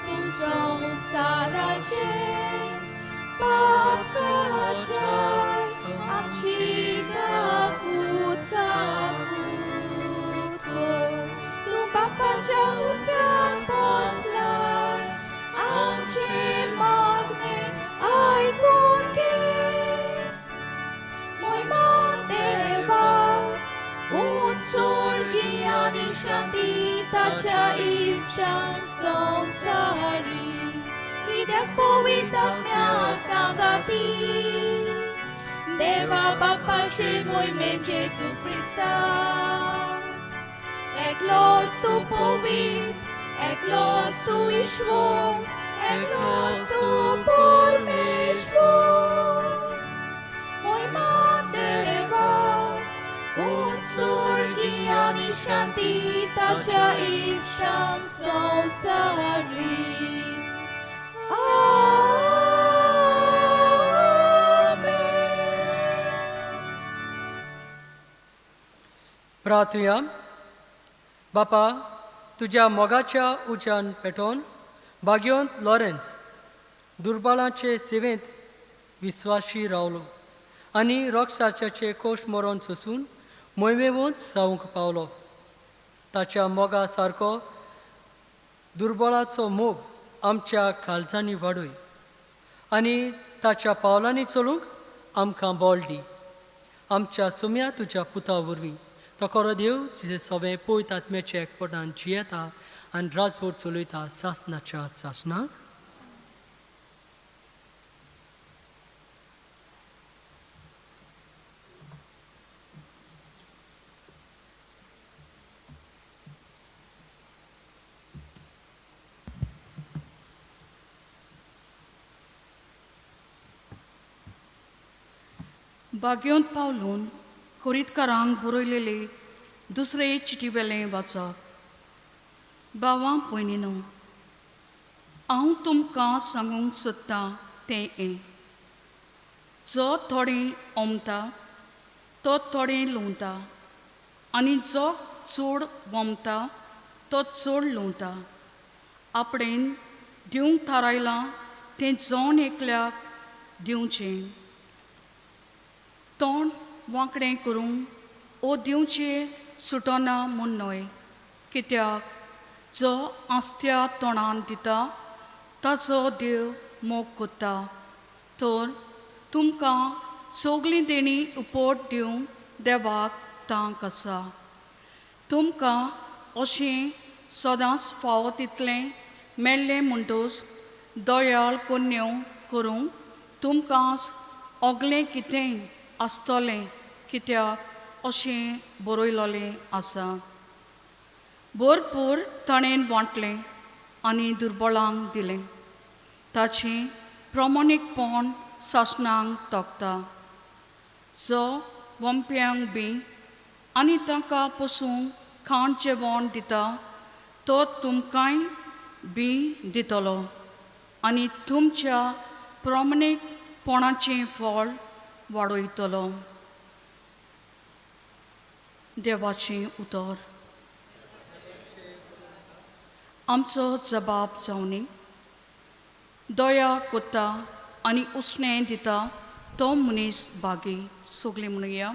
C: तूं संवसाराचे पाप काडटाय आमची काकूत काकूत कर. तूं बापाच्या उज्याक बसलाय आमचे मागणें आयकून घे. मोहिमा देवा उत्सर्गी आनी शांती ताच्या इश्टांक संवसारी. कित्याक पवित्र आत्म्या सांगाती देवा बापाचे मोहिमे जेजू क्रिस्ता. एकलोच तूं पवित्र, एकलोच तूं ईश्वर, एकलोच तूं परमेश्वर. मोहिमा देवा उत्सर्गी आनी शांती ताच्या इश्टांक संवसारी. आमेन.
E: प्रार्थुया. बापा तुज्या मोगाच्या उज्यान पेटोवन बागयोंत लॉरेन्स दुर्बळाचे सेवेंत विस्वाशी रावलो आनी रोगसाच्याचे कोश मरोन सोसून मोहिमेवंत जावंक पावलो. ताच्या मोगा सारको दुर्बळाचो मोग आमच्या काळजांनी वाडय आनी ताच्या पावलांनी चलूंक आमकां बळ दी. आमच्या सुम्या तुज्या पुता वरवीं तो खरो देव तुजें सगळें पयत आत्म्याच्या एकपटान जियेता आनी रातभर चलयता सासनाच्या सासनाक.
G: बागेवंत पावलून कोरीतकारांक बरयलेले दुसरे चिटीवेलें वाचप. भावां भयणीनो, हांव तुमकां सांगूंक सोदतां तें हें, जो थोडें ओमता तो थोडें लुंवता आनी जो चड वमता तो चड लुंवता. आपणेन दिवंक थारायलां तें जण एकल्याक दिवचें. तोंड वांकडें करूंक ओ दिवचें सुटना म्हूण न्हय, कित्याक जो आस्त्या तोंडान दिता ताचो देव मोग कोत्ता. तर तुमकां सगळीं देणी उपट दिवंक देवाक तांक आसा. तुमकां अशें सदांच फावो तितलें मेल्लें म्हणटूच दयाळ कोन्न्यो करूंक तुमकां ओगलें कितेंय आसतलें, कित्याक अशें बरयलोलें आसा. भरपूर ताणें वांटलें आनी दुर्बळांक दिलें. ताचें प्रमाणीकपण सासणांक तोखता. जो वमप्यांक बी आनी तांकां पसून खाण जेवण दिता तो तुमकांय बी दितलो आनी तुमच्या प्रमाणीकपणाचें फळ वाडयतलो. देवाचें उतर. आमचो जबाब जावनी. दया कोत्ता आनी उसणें दिता तो मनीस बागी. सगळीं म्हणुया,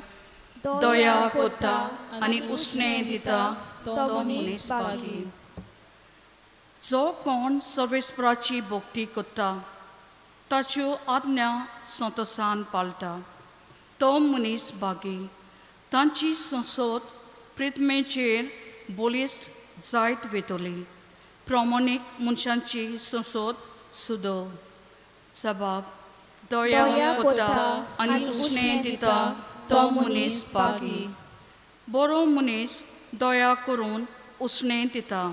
G: दया कोत्ता आनी उसणें दिता तो मनीस बागी. जो कोण सर्वेस्पराची भक्ती कोत्ता ताच्यो आज्ञा संतोसान पाळटा तो मनीस बागी. तांची संसद प्रितमेचेर बळिश्ट जायत वयतली. प्रमाणीक मनशांची संसद सुदो. जबाब, दया कोत्ता आनी उसणें दिता तो मनीस बागी. बरो मनीस दया करून उसणें दिता.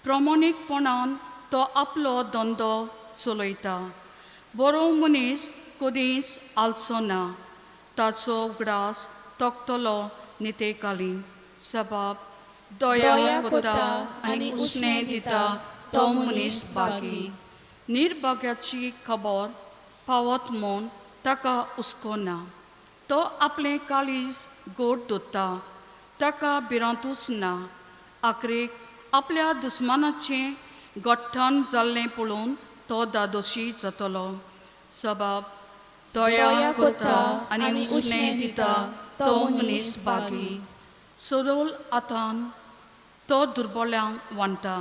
G: प्रमाणीकपणान तो आपलो धंदो चलयता. बरो मनीस कदींच आलचो ना. ताचो उगडास तोखतलो नितेकाली. जबाब, दया कोत्ता आनी उसणें दिता तो मनीस बागी. निर्भाग्याची खबर पावत म्हूण ताका हुस्को ना. तो आपलें काळीज गोड दवरता. ताका भिरांतूच ना. आखरेक आपल्या दुस्मानाचें गठ्ठण जाल्लें पळोवन तो दादोशी जातलो. जबाब, दया कोत्ता आनी उसणें दिता तो मनीस बागी. सरोल आतान तो दुर्बळ्यांक वांट्टा.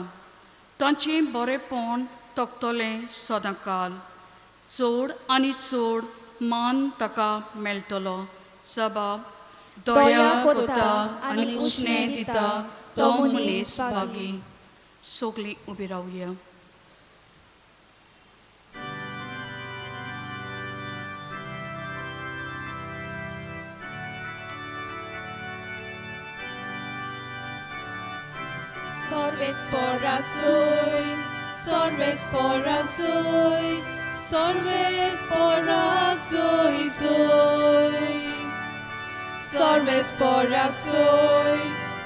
G: तांचें बरेंपण तोखतलें सदांकाल. चड आनी चड मान ताका मेळटलो. जबाब, दया कोत्ता आनी उसणें दिता तो मनीस बागी. सगळीं उबी रावया.
B: Sorbes porak sui, sorbes porak sui, sorbes porak sui sui. Sorbes porak sui,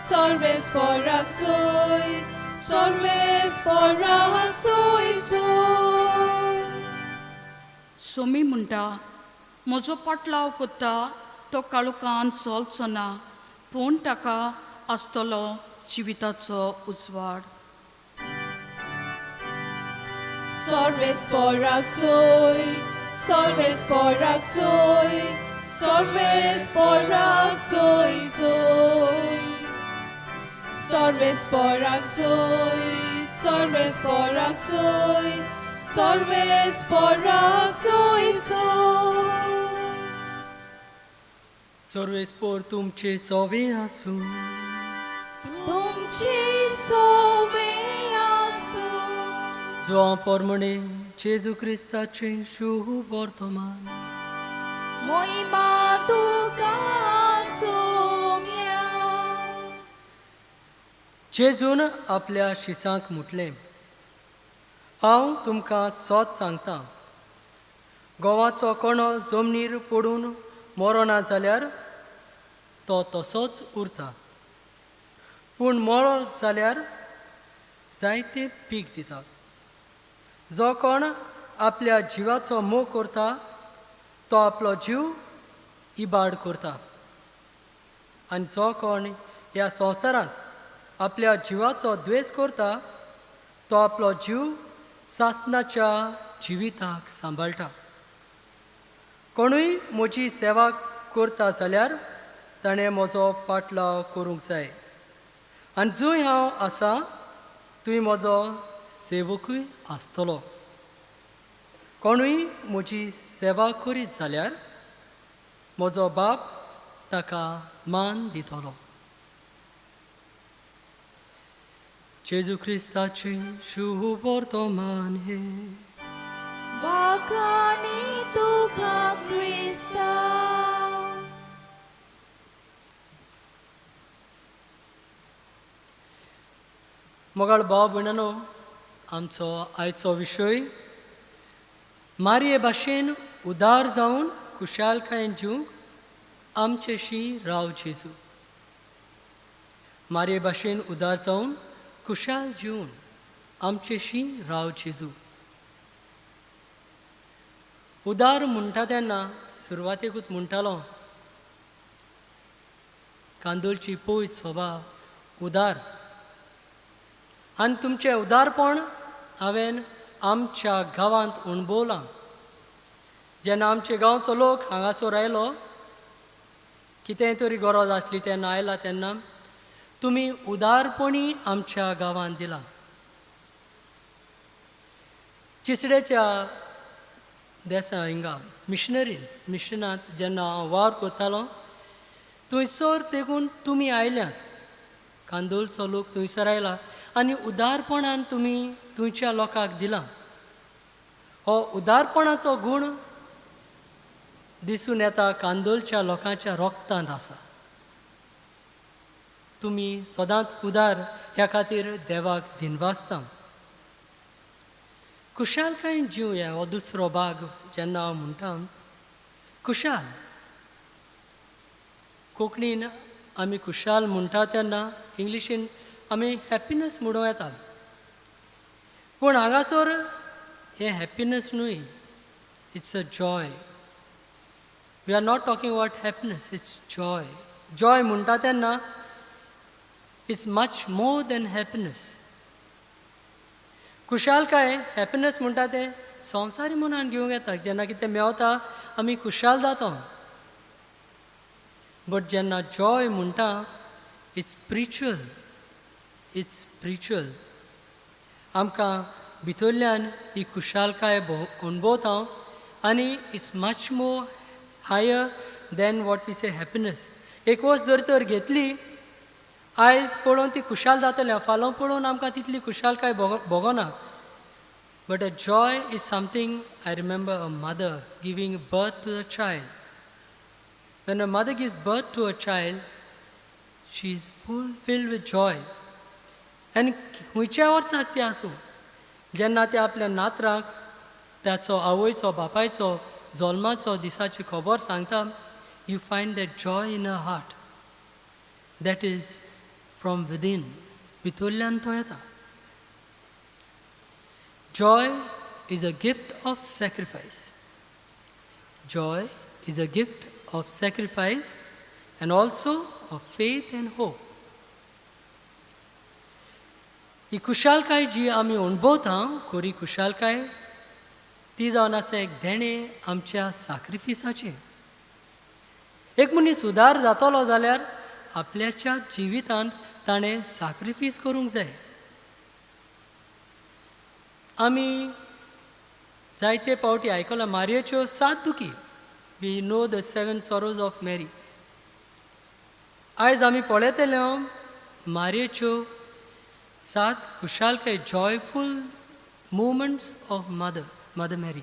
B: sorbes porak sui, sorbes porak sui sui.
G: Somi म्हणटा, म्हजो पाटलाव कोत्ता तो काळोखान चलचो ना, पूण ताका आसतलो जिविताचो उजवाड.
B: Sorbes porak sui, sorbes porak sui, sorbes porak sui sui. Sorbes porak sui, sorbes porak sui, sorbes porak sui sui.
E: सर्वेस्पोर तुमचे सोवे आसूं.
B: तुमची सोवे आसूं.
E: जुआं पोरमणे जेजू क्रिस्ताचें शुभ वर्तमान.
B: मोहिमा तुका सोम्या.
E: जेजून आपल्या शिसांक म्हटलें, हांव तुमकां सोत सांगता, गोवाचो कणो जमनीर पडून मरोना जाल्यार तो तसोच उरता, पूण मरो जाल्यार जायते पीक दिता. जो कोण आपल्या जिवाचो मोग करता तो आपलो जीव इबाड करता. आनी जो कोण ह्या संवसारांत आपल्या जिवाचो द्वेस करता तो आपलो जीव सासनाच्या जिविताक सांबाळटा. कोणूय म्हजी सेवा करता जाल्यार ताणें म्हजो पाटलाव करूंक जाय आनी जंय हांव आसा थंय म्हजो सेवकूय आसतलो. कोणूय म्हजी सेवा करीत जाल्यार म्हजो बाप ताका मान दितलो. जेजू क्रिस्ताची शुभवर्तमान हे.
B: वाखाणी तुका क्रिस्ता.
E: मोगाळ भाव भयणानो, आमचो आयचो विशय मारये भाशेन उदार जावन खुशालकायेन जिवंक आमचेशी राव जेजू. मारये भाशेन उदार जावन खुशाल जिवन आमचेशी राव जेजू. उदार म्हणटा तेन्ना सुरवातेकूच म्हणटालो कांदोलची पयत सोबा उदार. आनी तुमचें उदारपण हांवें आमच्या गांवांत अणभवलां. जेन्ना आमच्या गांवचो लोक हांगासर आयलो, कितेंय तरी गरज आसली तेन्ना आयला तेन्ना तुमी उदारपणी आमच्या गांवांत दिलां. चिसडेच्या देसा हिंगा मिशनरीन मिशनांत जेन्ना हांव वावर करतालो थंयसर तेकून तुमी आयल्यात. कांदोलचो लोक थंयसर आयला आनी उदारपणान तुमी थंयच्या लोकांक दिलां. हो उदारपणाचो गूण दिसून येता कांदोलच्या लोकांच्या रोगतांत आसा. तुमी सदांच उदार ह्या खातीर देवाक दिनवासता. खुशालकायेन जिवया हो दुसरो भाग जेन्ना हांव म्हणटा खुशाल. कोंकणीन आमी खुशाल म्हणटा तेन्ना इंग्लिशीन आमी हॅप्पिनस म्हणूं येता, पूण हांगासर हें हॅप्पिनस न्हय, it's a joy. We are not talking about happiness, it's joy. Joy म्हणटा तेन्ना it's much more than happiness. खुशालकाय हॅप्पिनस म्हणटा तें संवसारी मनान घेवंक येता, जेन्ना कितें मेवता आमी खुशाल जाता. बट जेन्ना जॉय म्हणटा it's spiritual, it's spiritual. आमकां भितरल्यान ही खुशालकाय अणभवता आनी it's much more higher than what we say happiness. एक वस्त जर तर घेतली आयज पळोवन ती खुशाल जातली, फाल्यां पळोवन आमकां तितली खुशालकाय भोगना. But a joy is something. I remember a mother giving birth to a child. When a mother gives birth to a child, she is full filled with joy. आनी खंयच्या वर्साक ती आसूं, जेन्ना ते आपल्या नातरांक ताचो आवयचो बापायचो जल्माचो दिसाची खबर सांगता, you find that joy in a heart. That is from within, भितरल्यान तो येता. Joy is a gift of sacrifice. Joy is a gift of sacrifice and also of faith and hope. ही खुशालकाय जी आमी अणभवता, खरी खुशालकाय ती जावन आसा एक देणें आमच्या साक्रिफिसाचें. एक मनीस उदार जातलो जाल्यार आपल्याच्या जिवितांत ताणें साक्रिफीस करूंक जाय. आमी जायते पावटी आयकलां मारयेच्यो सात दुखी. We know the 7 sorrows of Mary. आयज आमी पळयतले मारयेच्यो 7 खुशालकाय, joyful moments of mother Mary.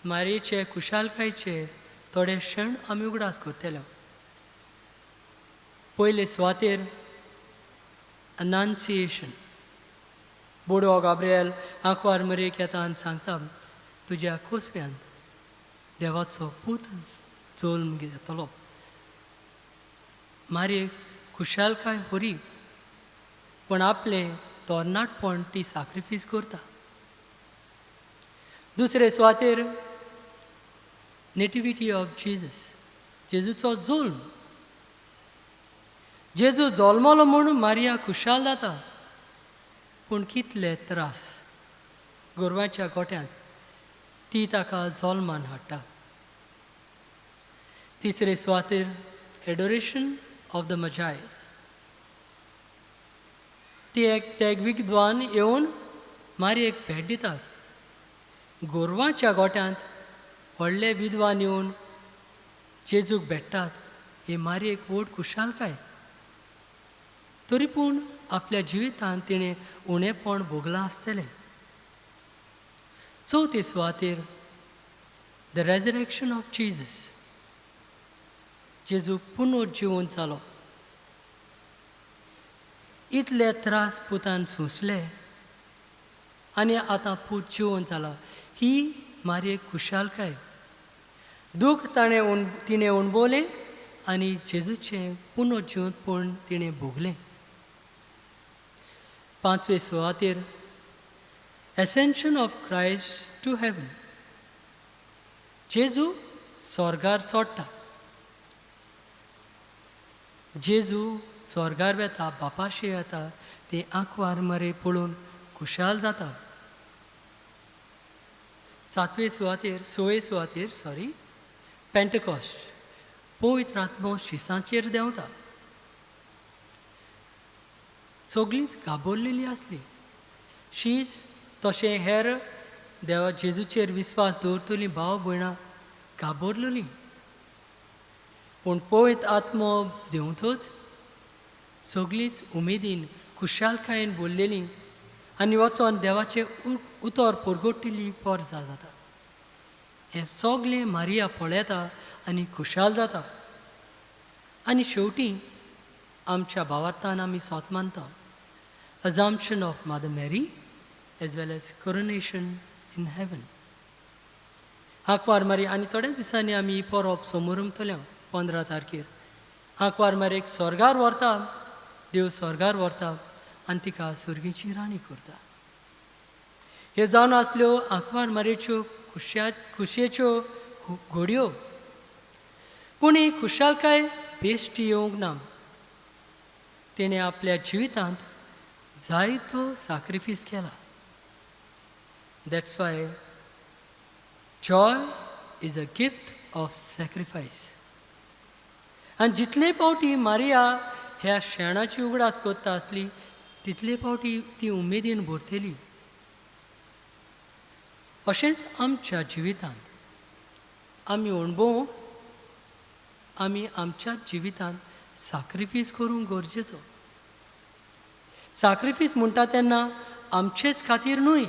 E: मारयेचे खुशालकायचे थोडे क्षण आमी उगडास करतले. पयले सुवातेर अनाउन्सिएशन. बोडो गाब्रियल आंकवार मरेक येता आनी सांगता तुज्या कोसव्यांत देवाचो पूत जल्म घेतलो. मारयेक खुशालकाय होरी, पूण आपलें तरणाटपण ती साक्रिफीस करता. दुसरे सुवातेर नेटिविटी ऑफ जिजस, जेजूचो जोल्म. जेजू जल्मलो म्हूण मारिया खुशाल जाता, पूण कितले त्रास गोरवांच्या गोट्यांत ती ताका जल्मान हाडटा. तिसरे सुवातेर एडोरेशन ऑफ the मजायज. ती एक ते एक विद्वान येवन मारयेक भेट दितात. गोरवांच्या गोट्यांत व्हडले विद्वान येवन जेजूक भेट्टात ही मारयेक व्हड खुशालकाय. तरी पूण आपल्या जिवितांत तिणें उणेपण भोगलां आसतलें. चवथे सुवातेर the resurrection of Jesus. जेजू पुनर्जिवन जालो. इतले त्रास पुतान सोंसले आनी आतां पूत जिवन जाला, ही मारयेक खुशालकाय. दूख ताणें तिणें अणभवलें आनी जेजूचें पुनर्जिवंतपण तिणें भोगलें. पांचवे सुवातेर ascension of Christ to heaven. जेजू स्वर्गार चडटा. जेजू स्वर्गार वेता, बापाशी वेता, ती आंकवार मरे पळोवन खुशाल जाता. सातवे सुवातेर, सवे सुवातेर, सॉरी, पेंटकॉस्ट. पवित्र आत्मो शिसांचेर देंवता. सगळींच घाबरलेली आसली. शीस तशें हेर देवा जेजूचेर विस्वास दवरतलीं भाव भयणां घाबरलेलीं, पूण पवित्र आत्मो देंवतच सगळींच उमेदीन खुशालकायेन बोल्लेलीं आनी वचोन देवाचें उतर परगटिल्ली पोरजा जाता. हें सगळें मारिया पळयता आनी खुशाल जाता. आनी शेवटी आमच्या भावार्थान आमी सोत मानता assumption of Mother Mary as well as coronation in heaven. आंकवार मारी आनी थोड्या दिसांनी आमी परब समोरमतले 15 तारखेर. आंकवार मारयेक स्वर्गार व्हरता, देव स्वर्गार व्हरता आनी तिका सर्गीची राणी करता. ह्यो जावन आसल्यो आंकवार मारयेच्यो खुशयेच्यो घडयो. पूण ही खुशालकाय बेश्टी येवंक ना. तिणें आपल्या जिवितांत जायतो साक्रिफीस केला. That's why joy is a gift of sacrifice. आनी जितले फावटी मारिया ह्या शेणाची उगडास करता आसली तितले फावटी ती उमेदीन भरतली. अशेंच आमच्या जिवितांत आमी अणभव आमी आमच्या जिवितांत साक्रिफीस करूंक गरजेचो. साक्रिफीस म्हणटा तेन्ना आमचेच खातीर न्हय,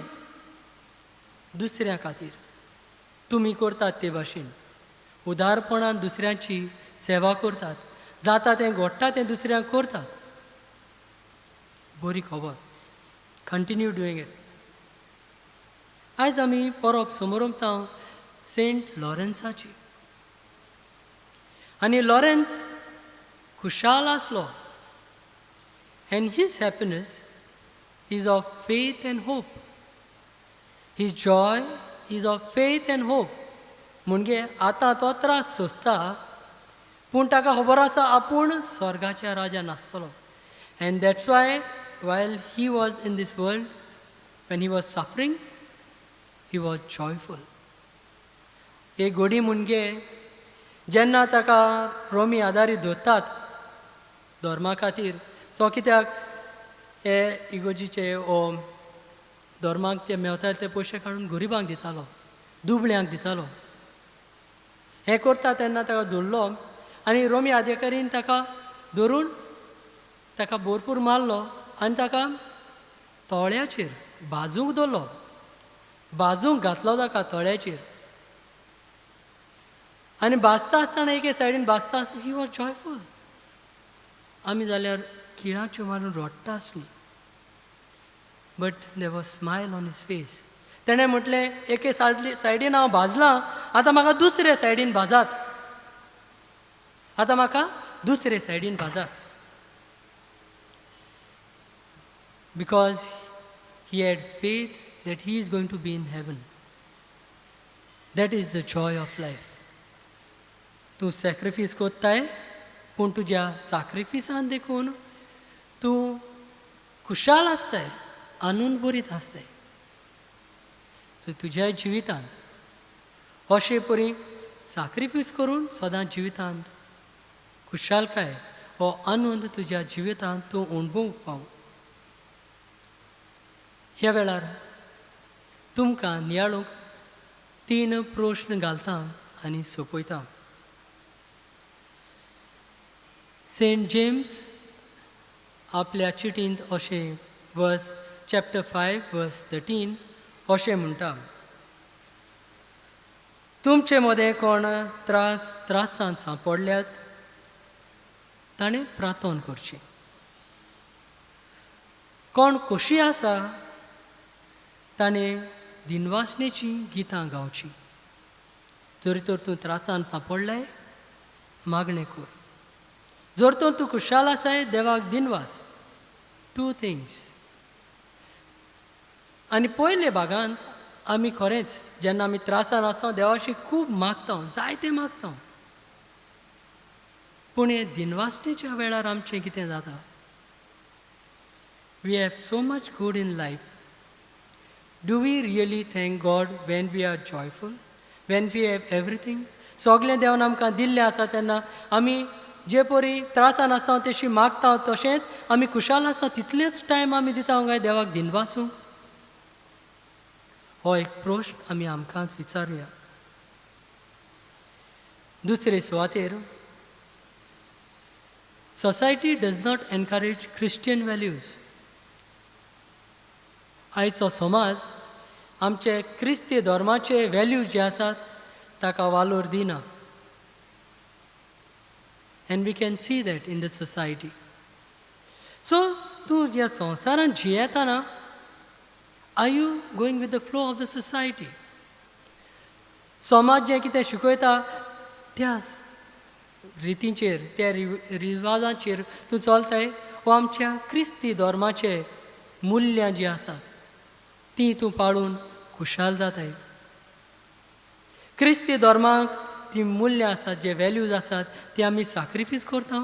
E: दुसऱ्या खातीर. तुमी करतात ते भाशेन उदारपणान दुसऱ्यांची सेवा करतात, जाता तें घडटा तें दुसऱ्यांक करतात. बरी खबर, कंटिन्यू डुईंग it. आयज आमी परब समोरमता सेंट लॉरेन्साची. आनी लॉरेन्स खुशाल आसलो. And his happiness is of faith and hope. His joy is of faith and hope. म्हणजे आतां तो त्रास सोंसता, पूण ताका खबर आसा आपूण स्वर्गाच्या राजान आसतलो. And that's why while he was in this world, when he was suffering, he was joyful. एक गोडी मुणगे जेन्ना ताका रोमी आदारी धरतात धर्मा खातीर, तो कित्याक हे इगोजीचे ओ धर्माक ते मेवताले ते पयशे काडून गरिबांक दितालो, दुबळ्यांक दितालो. हें करता तेन्ना ताका धरलो आनी रोमी अधिकारीन ताका धरून ताका भरपूर मारलो आनी ताका तळ्याचेर भाजूंक दवरलो, भाजूंक घातलो ताका तळ्याचेर. आनी भाजता आसतना एके सायडीन भाजता आसतना he was joyful. आमी जाल्यार किळाच्यो मारून रडटा आसलीं, but there was smile on his face. तेणें म्हटलें एके सायडीन हांव भाजलां, आतां म्हाका दुसरे सायडीन भाजात, आतां म्हाका दुसरे सायडीन भाजात. Because he had faith that he is going to be in heaven. That is the joy of life. तूं सॅक्रिफीस कोत्ताय पूण तुज्या साक्रिफिसान देखून तूं खुशाल आसताय, आनंद बरीत आसताय. सो तुज्या जिवितांत अशे परी साक्रिफीस करून सदां जिवितांत खुशालकाय हो आनंद तुज्या जिवितांत तूं अणभवूंक पाव. ह्या वेळार तुमकां नियाळूंक तीन प्रश्न घालता आनी सोंपयता. सेंट जेम्स आपल्या चिटींत अशें वर्स चॅप्टर 5 वर्स 13 अशें म्हणटा, तुमचे मदें कोण त्रासांत सांपडल्यात ताणें प्रार्थना करची, कोण खोशी आसा ताणें दिनवासनेची गितां गावची. जर तर तूं त्रासान सांपडलाय मागणें कर, जर तर तूं खुशाल आसाय देवाक दिनवास. 2 थिंग्स. आनी पयले भागांत आमी खरेंच जेन्ना आमी त्रासान आसता देवाशी खूब मागता, जायतें मागता, पूण हे दिनवासनेच्या वेळार आमचें कितें जाता? We have so much good in life. Do we really thank God when we are joyful, when we have everything? सगळें देवान आमकां दिल्लें आसा तेन्ना आमी जे परी त्रासान आसता तशी मागता, तशेंच आमी खुशाल आसता तितलेंच टायम आमी दिता काय देवाक दिनवासूं? हो एक प्रश्न आमी आमकांच विचारुया. दुसरे सुवातेर society does not encourage Christian values. आयचो समाज आमचे क्रिस्ती धर्माचे व्हॅल्यूज जे आसात ताका वालोर दिना. And we can see that in the society. So तूं ज्या संवसारांत जियेतना are you going with the flow of the society? समाज जें कितें शिकयता त्या रितींचेर, त्या रिवाजांचेर तूं चलताय, वो आमच्या क्रिस्ती धर्माचे मुल्यां जीं आसात तीं तूं पाळून खुशाल जाताय. क्रिस्ती धर्माक तीं मुल्यां आसात, जे व्हॅल्यूज आसात ती आमी साक्रिफीस करता,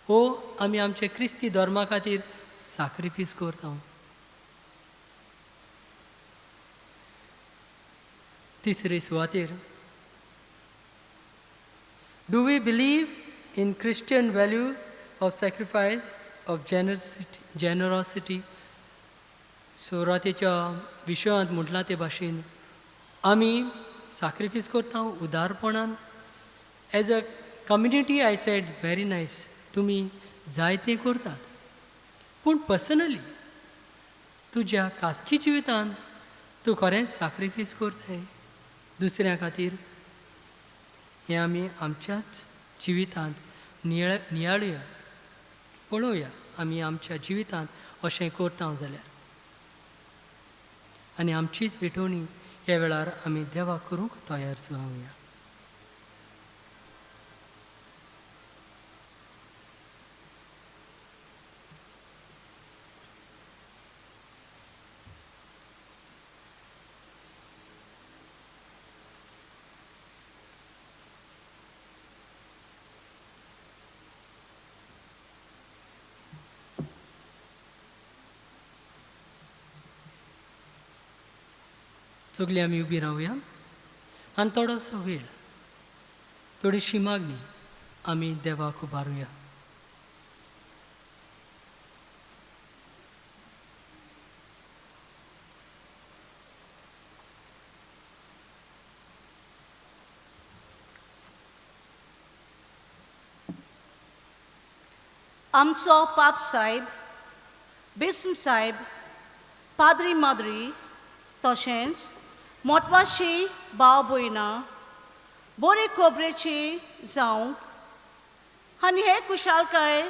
E: वो आमी आमचे क्रिस्ती धर्मा खातीर साक्रिफीस करता. तिसरे सुवातेर do we believe in Christian values of sacrifice, of generosity? सुरवातेच्या विशयांत म्हटलां ते भाशेन आमी साक्रिफीस करता उदारपणान. As a community I said very nice, तुमी जायतें करतात, पूण पर्सनली तुज्या खाजगी जिवितांत तूं खरेंच साक्रिफीस करताय दुसऱ्या खातीर? हें आमी आमच्याच जिवितांत नियाळुया, पळोवया आमी आमच्या जिवितांत अशें करता जाल्यार. आनी आमचीच भेटवणी ह्या वेळार आमी देवाक करूंक तयार जावया. सगळीं आमी उबी रावया आनी थोडोसो वेळ, थोडीशी मागणी आमी देवाक उबारुया.
H: आमचो पाप साहेब, बिस्म साहेब, पाद्री माद्री तशेंच मोटवाशी भाव भयणां बरे खबरेची जावंक आनी हे कुशालकाय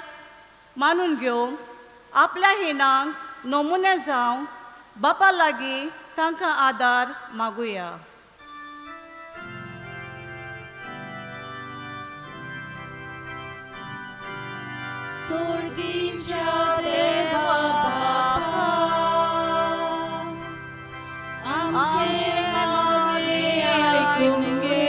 H: मानून घेवंक आपल्या हिणांक नमुने जावंक बापा लागीं तांकां आदार मागुया.
B: सोडगीच्या देवा बापा आमचे मागणे आयकून घे,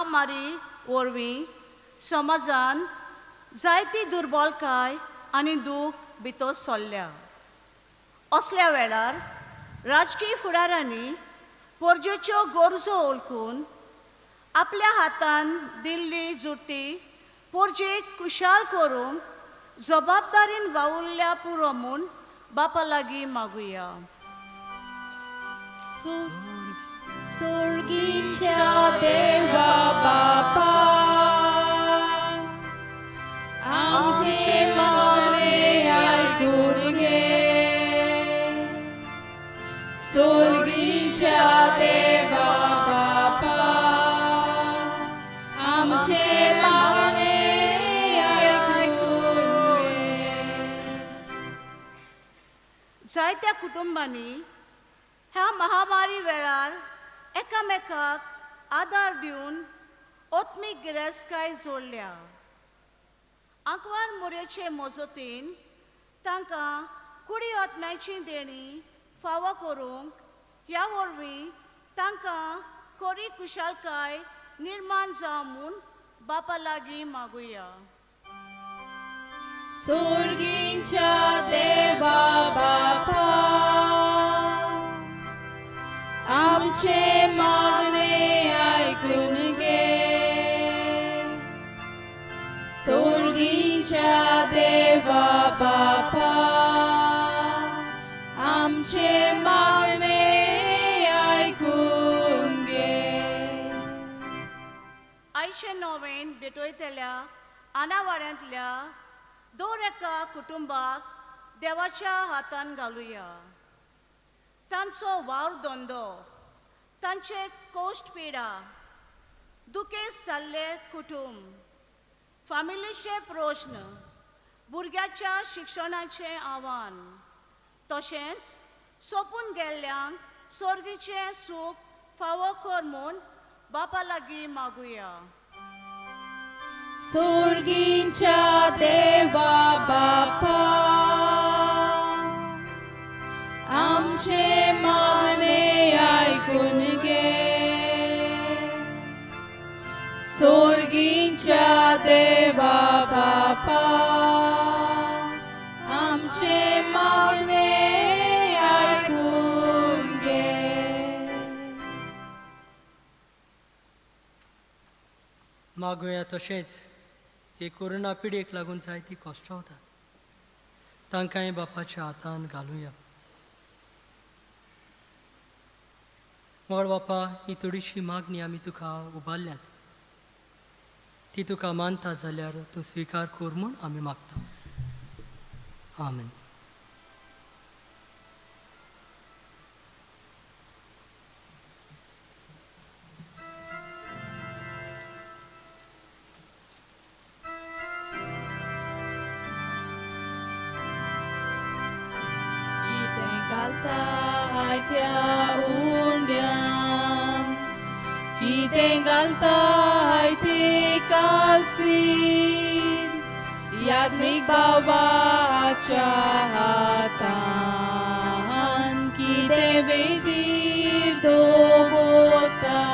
H: महामारी वरवीं समाजान जायती दुर्बलकाय आनी दूख भितर सरल्या. असल्या वेळार राजकीय फुडारांनी परजेच्यो गरजो वळखून आपल्या हातान दिल्ली जुटी परजेक खुशाल करूंक जबाबदारीन वावुरल्या पुरो म्हूण बापा लागीं मागुया.
B: सोर्गीच्या देवा बापा, आमचे मागणे आयकून घे. सोर्गीच्या देवा बापा, आमचे मागणे आयकून घे.
H: जायत्या कुटुंबांनी ह्या महामारी वेळार एकामेकाक आदार दिवन आत्मीक गिरेस्तकाय जोडल्या. आंकवार मोरयेचे मजतीन तांकां कुडी आत्म्याची देणी फावो करूंक ह्या वरवीं तांकां खरी खुशालकाय निर्माण जावं म्हूण बापा लागीं मागुया.
B: सोर्गीच्या देवा बापा, आमचे मागणे आयकून घे. सोर्गीच्या देवा बापा, आमचे मागणे आयकून घे.
H: आयचे नोवेन भेटयतल्या आनावाड्यांतल्या दर एका कुटुंबाक देवाच्या हातान घालुया. तांचो वावर धंदो, तांचे कोश्ट पिडा, दुखेस्त जाल्ले कुटुंब, फामिलीचे प्रश्न, भुरग्याच्या शिक्षणाचें आव्हान, तशेंच सोंपून गेल्ल्यांक सर्गीचें सूख फावो कर म्हूण बापा लागीं मागुया.
B: सोर्गीच्या देवा बापा, आमचे मागणे आयकून घे. सोर्गीच्या देवा बापा, आमचे मागणे आयकून घे.
E: मागुया. तशेंच हे कोरोना पिडेक लागून जायती कश्ट वतात, तांकांय बापाच्या हातान घालुया. मोड बापा, ही थोडीशी मागणी आमी तुका उबारल्यात, ती तुका मानता जाल्यार तूं स्विकार कर म्हूण आमी मागता. आमेन.
B: कितें घालताय त्या उंड्यान, कितें घालताय ते कालसीन, याज्ञीक बाबाच्या हातान कितें वेदीर दवरताय.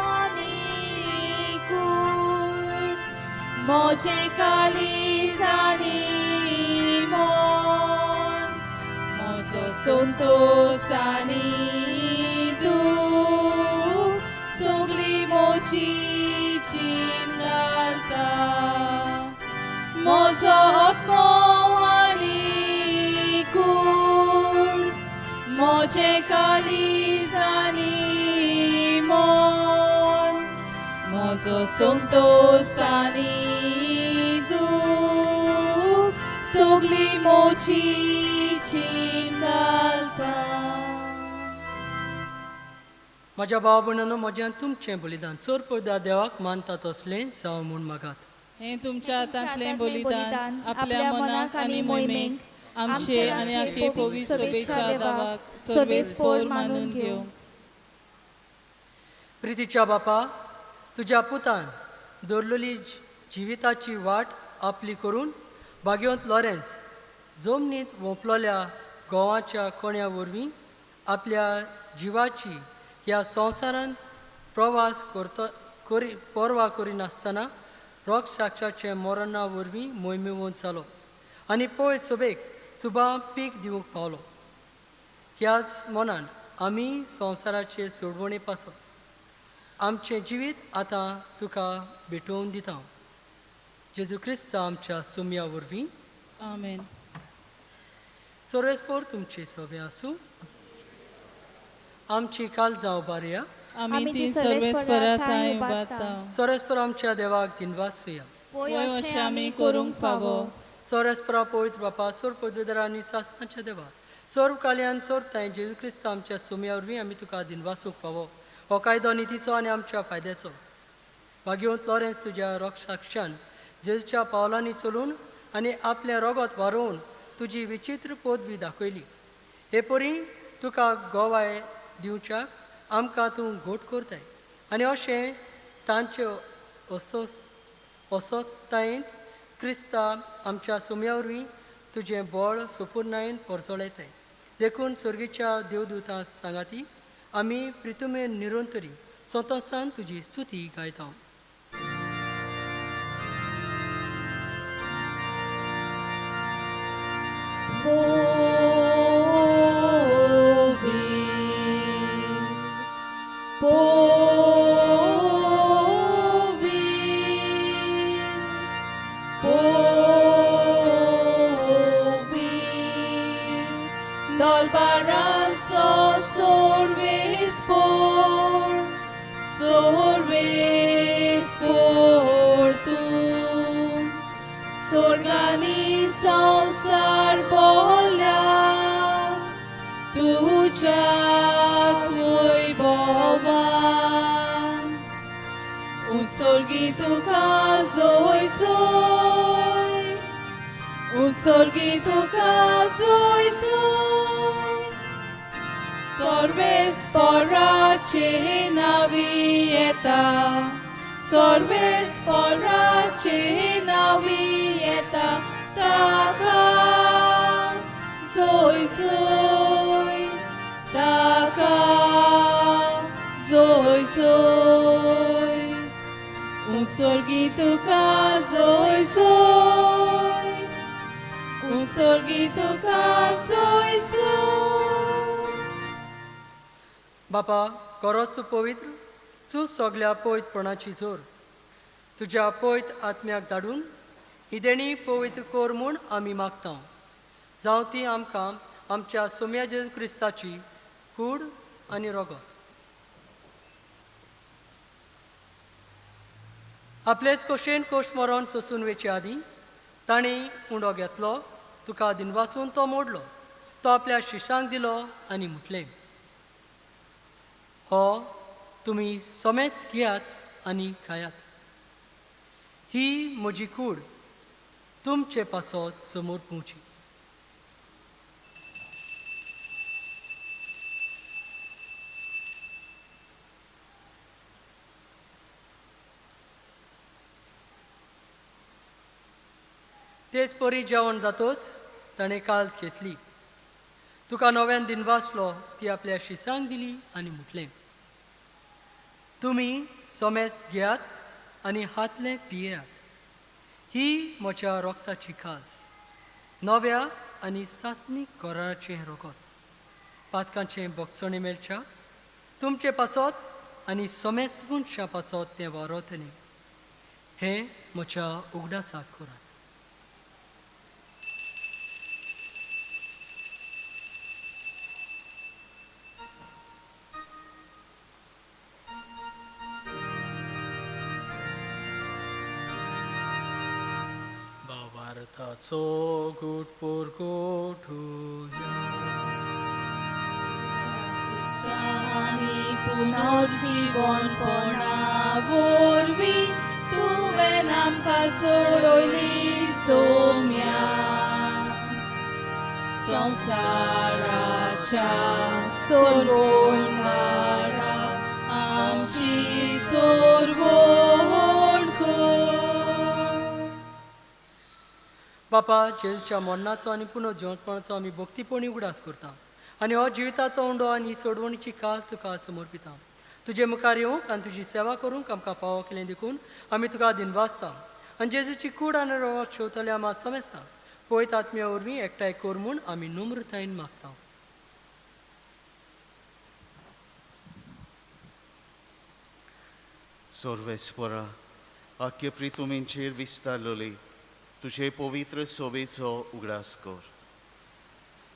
B: आनी कूड म्हजें काळीज आनी मन, म्हजो संतोस आनी दूख सगळी म्हजी जीण घालता. म्हजो आत्मो आनी कूड म्हजें काळीज आनी मन, म्हजो संतोस आनी दूख सगळी म्हजी जीण घालता.
E: म्हज्या भाव भयणांनो, म्हजें आनी तुमचें बलिदान चड पयदा देवाक मानता तसलें जावं म्हूण मागात.
B: हें तुमच्या हातांतलें बलिदान आपल्या मनाक आनी मोहिमेक आमचे आनी आखे पवित्र सभेच्या देवाक सर्वेस्पोर मानून घेवं.
E: प्रितीच्या बापा, तुज्या पुतान दवरलेली जिविताची वाट आपली करून भाग्यवंत लॉरेन्स जमनीत वोंपलोल्या गोवाच्या कोण्या वरवीं आपल्या जिवाची ह्या संवसारांत प्रवास करता करी पर्वा करिनासतना रोगसाक्षाचे मरणा वरवीं मोहिमेवंत जालो आनी पळयत सोबेक सुबा पीक दिवंक पावलो. ह्याच मनान आमी संवसाराचे सोडवणे पासत आमचें जिवीत आतां तुका भेटोवन दिता. जेजू क्रिस्त आमच्या सुम्या वरवीं.
B: आमेन.
E: सोरेस्पोर तुमचे सवे आसूं. आमची काल जावं बारया.
B: आमी ती सर्वेस्परा उबारता.
E: सोरेस्पोर आमच्या देवाक दिनवासुया.
B: पळय अशें आमी करूंक फावो.
E: सोरेस्परा पवित्र बापा सोर पदवेदार आनी सासनाच्या देवा सर्व कालयान सोर तांय जेजू क्रिस्त आमच्या सुम्या वरवीं आमी तुका दिनवासूंक फावो. हो कायदो नितीचो आनी आमच्या फायद्याचो. भाग्यवंत लॉरेन्स तुज्या रोगसाक्षान जेजूच्या पावलांनी चलून आनी आपलें रोगत वारोवन तुजी विचित्र पदवी दाखयली. हे परी तुका गोवाय दिवच्याक आमकां तूं घोट करताय आनी अशें तांचे असोतायेंत क्रिस्ता आमच्या सुम्या वरवीं तुजें बळ सुपुर्णायेन परजळयताय. देखून सर्गीच्या देवदूतां सांगाती आमी प्रितुमेन निरंतरी संतोसान तुजी स्तुती गायता. बापा करोच तूं पवित्र तूं सगल्या पवित्रपणाची जोर तुज्या पवित्र आत्म्याक धाडून ही देणी पवित्र कर म्हूण आमी मागता. जावं ती आमकां आमच्या सोम्या जेजू क्रिस्ताची कूड आनी रोगत. आपलेच कोशेन कोश मरोन सोसून वेचे आदीं ताणें उंडो घेतलो, तुका दिनवासून तो मोडलो, तो आपल्या शिशांक दिलो आनी म्हटलें, हो तुमी समेच घेयात आनी खायात. ही म्हजी कूड तुमचे पासत समोर पोवची. तेच परी जेवण जातोच ताणें काल्स घेतली, तुका नव्यान दिनवासलो, ती आपल्या शिसांक दिली आनी म्हटलें, तुमी सोमेस घेयात आनी हातलें पियेयात. ही म्हज्या रोगताची काल्स, नव्या आनी सासणीक कराराचें रोगत, पातकांचें बोगसणें मेळच्या तुमचे पासत आनी सोमेस मनशां पासत तें वारवतलें. हें म्हज्या उगडासाक करात. भावार्थाचो गूट पोरगोठुया
B: आनी पुनर्जीवनपणा वरवीं तुवें आमकां सोडयली सोम्या. संवसाराच्या सोडवणहारा आमची सोडवण कर.
E: बापा, जेजूच्या मरणाचो आनी पुनर्जिवंतपणाचो आमी भक्तीपणी उगडास करता आनी हो जिविताचो उंडो आनी ही सोडवणीची काल तुका समर्पिता. तुजे मुखार येवंक आनी तुजी सेवा करूंक आमकां फावो केलें देखून आमी तुका दिनवासता आनी जेजूची कूड आनी रगत शेवतले आमा समेस्ता पळयत आत्म्या वरवीं एकठांय कर म्हूण आमी नम्रतायेन मागता.
D: सोर्वेस्परा आख्य प्रितुमींचेर विस्तारलोली तुजे पवित्र सोबेचो उगडास कर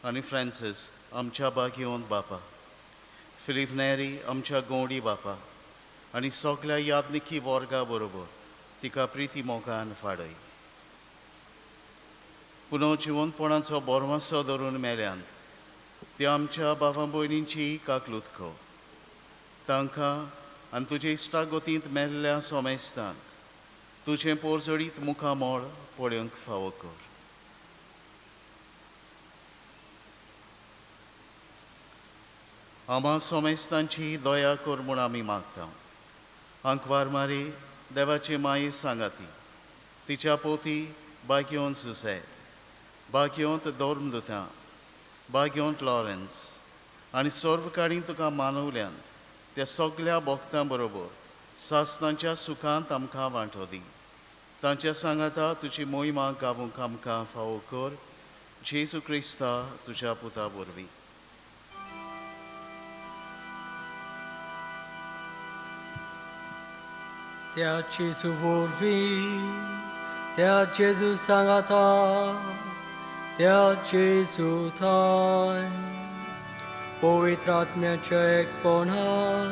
D: आनी फ्रांसीस आमच्या बागयोन बापा, फिलीप नेरी आमच्या गोंडी बापा आनी सगल्या यादनिकी वर्गा बरोबर तिका प्रिती मोगान फाडय. पुनः जिवनपणाचो बोरमासो धरून मेल्यांत त्या आमच्या बाबा भयणींची काकलूत कर. तांकां आनी तुजे इश्टागतींत मेल्ल्या सोमेस्तांक तुजें पोरजडीत मुखामळ पळोवंक फावो कर. आमा सोमेस्तांची दया कर म्हूण आमी मागता. आंकवार मारी देवाचे माये सांगाती तिच्या पोती बागयोन सुसे, बागयोंत धर्मदुतां, बागयोंत लॉरेन्स आनी सर्व काळी तुका मानवल्यान त्या सगल्या भक्तां बरोबर सासनाच्या सुखांत आमकां वांटो दी. तांच्या सांगाता तुजी मोहिमा गावूंक आमकां फावो कर. जेजू क्रिस्ता तुज्या पुता वरवीं.
E: त्या जेजू वरवीं, त्या जेजू सांगाता, त्या जेजू थाय पवित्र आत्म्याच्या एकपणान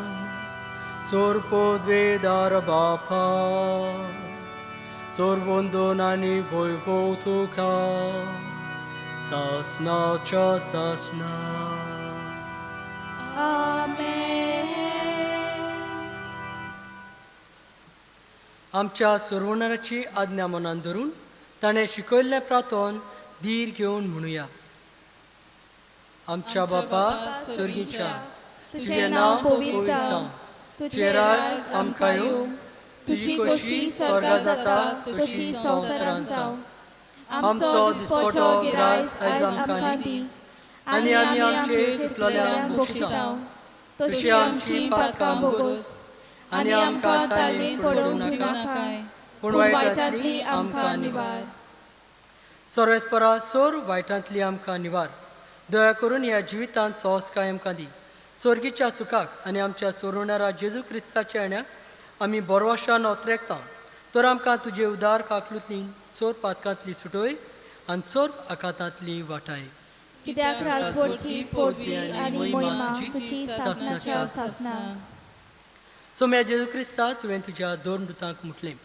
E: सोरपोद्वेदार बापा सोरवंदन आनी वैभव तुका सासनाच्या सासना.
B: आमेन.
E: आमच्या सुरवणाराची आज्ञा मनान धरून ताणें शिकयल्लें प्रातोन धीर घेवन म्हणुया. आमच्या बापा स्वर्गीच्या, तुजें नांव पवित्र जावं, तुजें राज आमकां येवं, तुजी खोशी स्वर्गा जाता तशी संवसारांत जावं. आमचो दिसपटो गिरास आयज आमकां दी आनी आमी आमचे चुकलेल्यांक बक्षिता तशी आमची पातकां बोगोस आनी आमकां तालीन पडोवंक दिवं पूण वायटांतली आमकां निवार. सर्वेस्परा सोर वायटांतली आमकां निवार. दया करून ह्या जिवितांत सहजकाय आमकां दी. स्वर्गीच्या सुखाक आनी आमच्या चोरवणारा जेजू क्रिस्ताच्या येण्याक आमी बोरवाशान ओतरेकता. तर आमकां तुजे उदार काकलुतली चोर पातकांतली सुटोय आनी चोर आकातांतली वाटाय.
C: कित्याक राजवटी पदवी आनी मोहिमा तुजी सासणाच्या सासना.
E: सोम्या जेजू क्रिस्ता, तुवें तुज्या दोन दुतांक म्हटलें,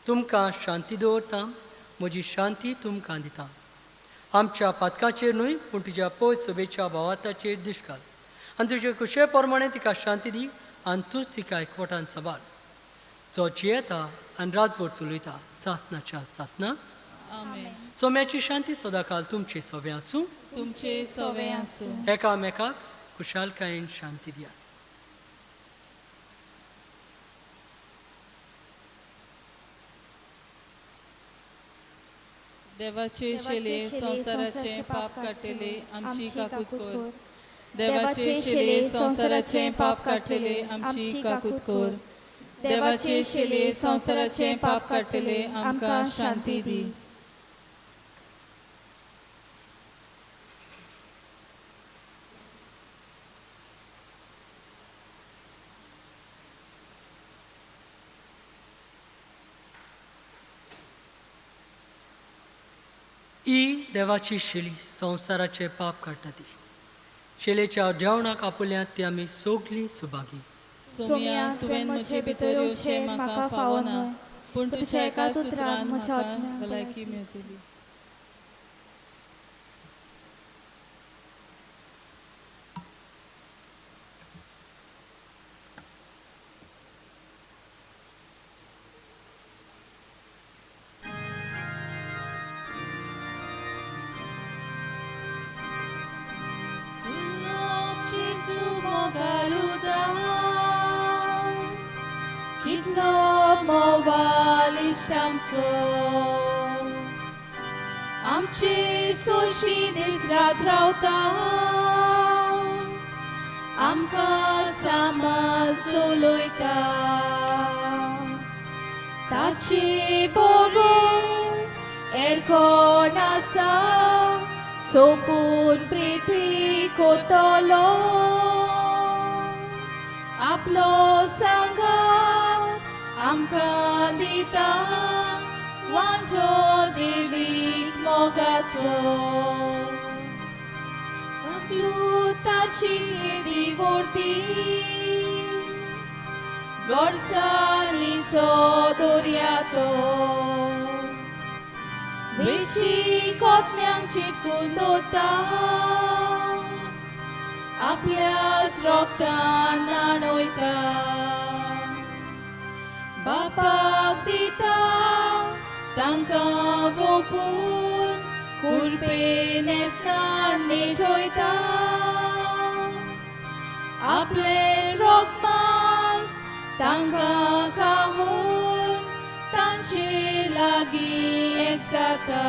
E: तुमकां शांती दवरता, म्हजी शांती तुमकां दिता. आमच्या पातकाचेर न्हय पूण तुज्या पयत सभेच्या भावाताचेर दिश्ट घाल आनी तुजे कुशे प्रमाणे तिका शांती दी आनी तूंच तिका एकवटान सांबाळ, जो जियेता आनी रातभर चलयता सासनाच्या सासना.
B: आमेन.
E: सोम्याची शांती सदांकाल तुमचे सोवे आसूं,
B: तुमचे सोवे आसूं.
E: एकामेकाक खुशालकायेन शांती दियात.
B: देवाचे शेले संवसाराचे पाप काडटले आमची काकूत कर. देवाचे शेले संवसाराचे पाप काडटले आमची काकूत कर. देवाचे शेले संवसाराचे पाप काडटले आमकां शांती दी.
E: ही देवाची शेली संवसाराचे पाप काडटा ती. शेलेच्या जेवणाक आपल्यात ती आमी सगलीं सुभागी.
B: सोम्या, तुवें म्हजे भितर येवचें म्हाका फावो ना, पूण तुज्या एका सुत्रान म्हाका भलायकी मेळटली. आमची सोशी दीस रात रावता. आमकां सांबाळ चलयता ताची बगर हेर कोण आसा सोंपून प्रिती कोतलो आपलो सांगात आमकां दिता वांटो देवीक मोगाचो ताची दिवोर्ती गोडसाणीचो दर्या तो वेची कोतम्यांक चिटकून दवरता आपल्याच रोगतान न्हाणयता बापाक दिता तांकां वोपून कुरपे नेसनान नेटयता आपले रोगमांस तांकां खावून तांचे लागीं एक जाता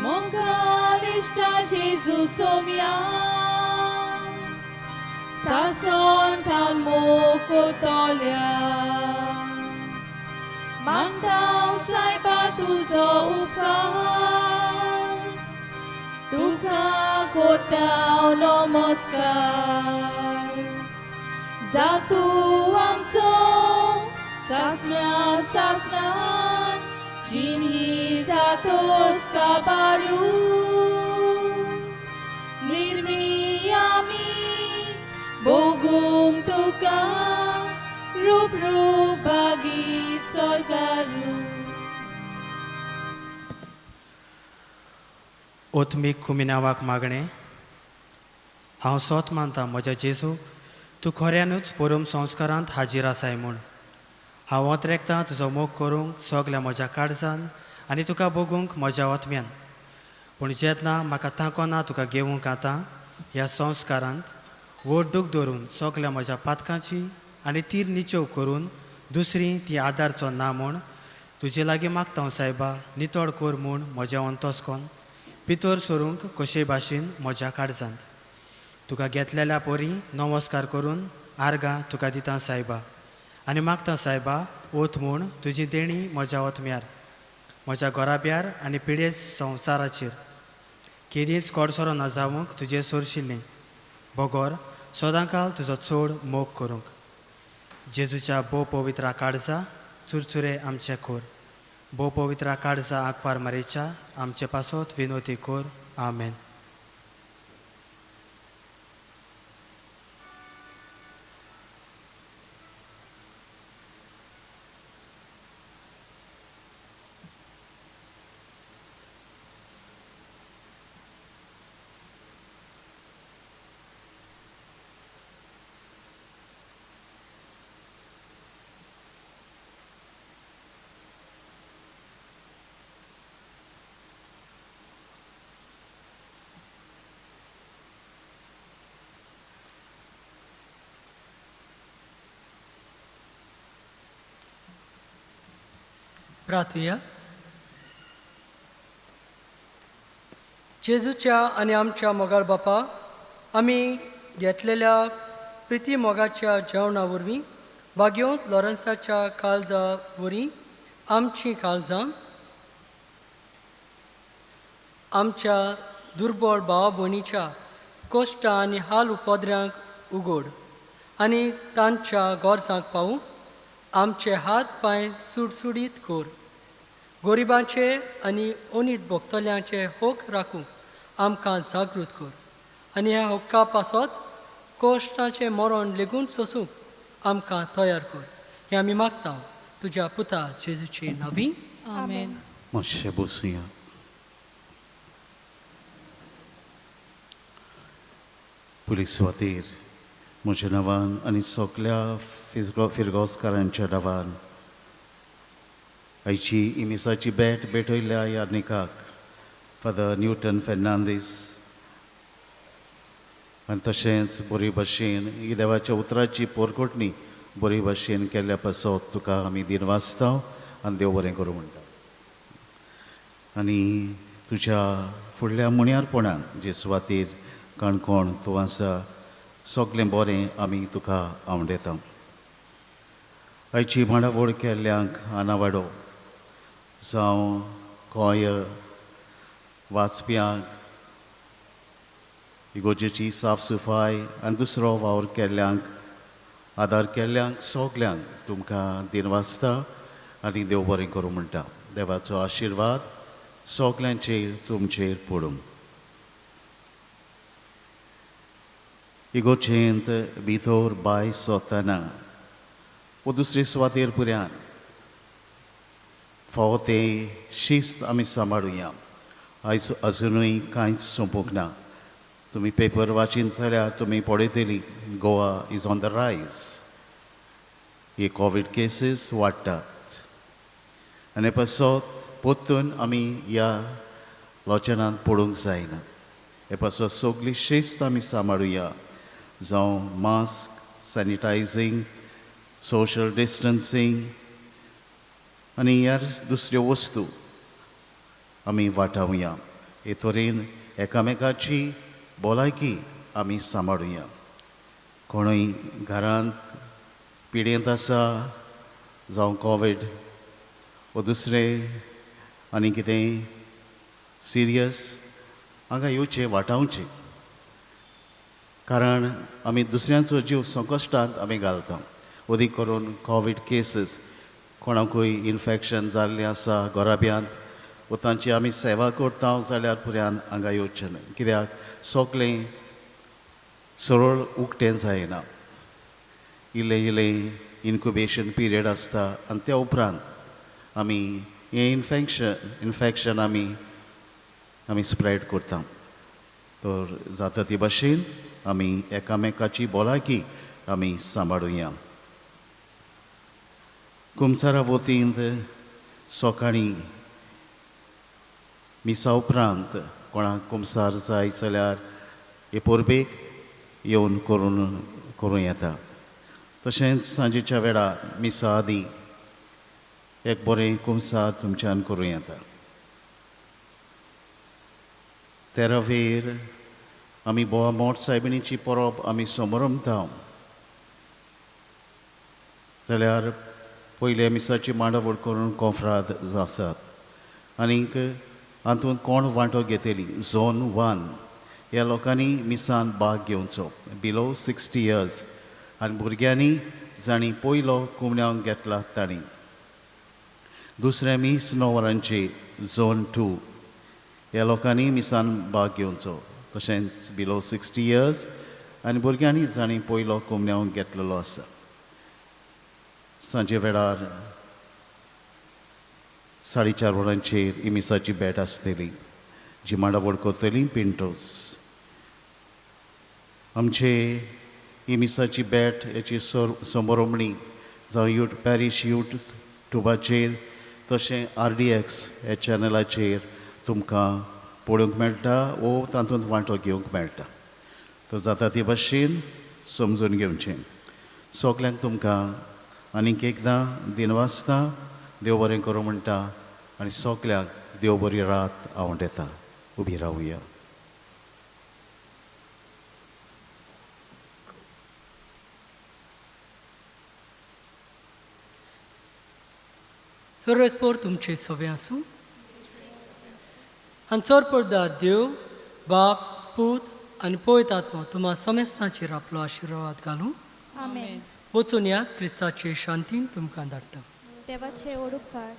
B: मोगाल इश्टा जेजू सोम्या सासोन थावन मोकोतोल्या मागता सायबा तुजो उपकार तुका कोताव नमस्कार जावं तूं आमचो सासणान सासणान जिनी जातोच काबारू निर्मी आमी भोगूंक तुका रूप रूप बागी सरकारू.
I: ओथमीक खुमिनावाक मागणें. हांव सोत मानता म्हज्या जेजू, तूं खऱ्यानूच परम संस्कारांत हाजीर आसाय म्हूण. हांव ओतरेकतां तुजो मोग करूंक सगल्या म्हज्या काळजान आनी तुका भोगूंक म्हज्या ओतम्यान. पूण जेन्ना म्हाका तांको ना तुका घेवंक आतां ह्या संस्कारांत व्हड दूख धरून सगल्या म्हज्या पातकांची आनी तीर निचेव करून दुसरी ती आदारचो ना म्हूण तुजे लागीं मागता हांव सायबा, नितळ कर म्हूण म्हजें अंतस्कोन भितर सरूंक कशे भाशेन म्हज्या काळजांत. तुका घेतलेल्या परी नमस्कार करून आर्गां तुका दिता सायबा आनी मागता सायबा, ओत म्हूण तुजी देणी म्हज्या ओतम्यार, म्हज्या घराब्यार आनी पिडे संवसाराचेर. केदींच कोडसरो ना जावंक तुजें सोरशिल्लें बगर सदांकाल तुजो चड मोग करूंक. जेजूच्या भोव पवित्रा काळजा चुरचुरे आमचे कोर. भोव पवित्रा काळजा आंकवार मारेच्या आमचे पासत विनोती कोर. आमेन.
E: प्रार्थुया. जेजूच्या आनी आमच्या मोगाळ बापा, आमी घेतलेल्या प्रिती मोगाच्या जेवणा वरवीं भाग्योंत लॉरन्साच्या काळजा वरी आमचीं काळजां आमच्या दुर्बळ भाव भयणीच्या कोश्टां आनी हाल उपद्र्यांक उगोड आनी तांच्या गरजांक पावूंक आमचे हात पांय सुडसुडीत कर. गोरिबांचे आनी ओनीत भोगतल्यांचे होक राखूंक आमकां जागृत कर आनी ह्या हक्का पासत कोश्टाचें मरण लेगून सोसूंक आमकां तयार कर. हें आमी मागता तुज्या पुता जेजूचे नांवी.
B: आमेन.
D: मातशें बसुया. पुलीस सुवातेर म्हज्या नांवान आनी सगल्या फिरगोजकारांच्या नांवान आयची इमिसाची भेट भेटयल्ल्या ह्या निकाक फादर न्यूटन फेर्नांदीस आनी तशेंच बरी भाशेन ही देवाच्या उतराची पोरकोटणी बरी भाशेन केल्ल्या पासत तुका आमी दिनवासता आनी देव बरें करूं म्हणटा. आनी तुज्या फुडल्या मुण्यारपणान जे सुवातेर काणकोण तूं आसा सगळें बरें आमी तुका आवडेता. आयची मांडावळ केल्ल्यांक आनावाडो जावं गोंय वाचप्यांक इगोर्जेची साफ सफाय आनी दुसरो वावर केल्ल्यांक आदार केल्ल्यांक सगल्यांक तुमकां दिनवासता आनी देव बरें करूं म्हणटा. देवाचो आशिर्वाद सगल्यांचेर तुमचेर पडूं. इगोर्जेंत भितर भायर सोदतना वो दुसरे सुवातेर पुऱ्यान फावो तें शिस्त आमी सांबाळुया. आयज अजुनूय कांयच सोंपूंक ना. तुमी पेपर वाचीत जाल्यार तुमी पळयतली Goa is on the rise. हे कोवीड केसीस वाडटात आनी पासत परतून आमी ह्या लोचनांत पडूंक जायना. हे पासत सगली शिस्त आमी सांबाळुया, जावं मास्क, सॅनिटायझींग, सोशल डिस्टन्सींग आनी ह्या दुसऱ्यो वस्तू आमी वाटावया. हे तरेन एकामेकाची भलायकी आमी सांबाळुया. कोणूय घरांत पिडेंत आसा जावं कोवीड वो दुसरें आनी कितें सिरियस हांगा येवचें वाटावचें, कारण आमी दुसऱ्यांचो जीव संकश्टांत आमी घालता. अदीक करून कोवीड केसीस कोणाकूय इन्फेक्शन जाल्लें आसा घराब्यांत वो तांची आमी सेवा करता जाल्यार पुऱ्यान हांगा येवचें न्हय, कित्याक सगळें सरळ उक्तें जायना. इल्लें इल्लें इन्क्युबेशन पिरियड आसता आनी त्या उपरांत आमी हें इन्फेक्शन आमी आमी स्प्रेड करता. तर जाता ती भाशेन आमी एकामेकाची भलायकी आमी सांबाळुया. कुमसारा वतीन सकाळीं मिसा उपरांत कोणाक कुमसार जाय जाल्यार हे परबेक येवन करूं येता. तशेंच सांजेच्या वेळार मिसा आदी एक बरें कुमसार तुमच्यान करूं येता. तेरावेर आमी बोवा मोठ सायबिणीची परब आमी समरमता जाल्यार पयल्या मिसाची मांडावळ करून कोंफ्राद आसात आनीक हातूंत कोण वांटो घेतली झोन 1 ह्या लोकांनी मिसान भाग घेवचो बिलो 60 इयर्स आनी भुरग्यांनी जांणी पयलो कुमण्यांक घेतला तांणी. दुसरें मीस 9 वरांची झोन 2 ह्या लोकांनी मिसान भाग घेवचो तशेंच बिलो 60 इयर्स आनी भुरग्यांनी जांणी पयलो कुमण्यांक घेतलेलो आसा. सांजे वेळार 4:30 वरांचेर इमिसाची भेट आसतली जी मांडावळ करतली पिंटोस. आमचे इमिसाची भेट हेची समरोमणी जावं पॅरीश युट्यूबाचेर तशें RDX ह्या चॅनलाचेर तुमकां पळोवंक मेळटा वो तातूंत वांटो घेवंक मेळटा. तर जाता ती भाशेन समजून घेवचें. सगल्यांक तुमकां आनीक एकदां दिनवासता, देव बरें करूं म्हणटा आनी सगल्यांक देव बरी रात आवडटा. उबी रावया.
E: सर्वेस्पोर तुमचे सोबे आसूं आनी चोरपरदार देव बाप पूत आनी पवित्र आत्मो तुमा समेस्तांचेर आपलो आशिर्वाद घालूं.
C: आमेन.
E: वचून यात क्रिस्ताचे शांतीन तुमकां धाडटा.
C: देवाचे ओडुपकार.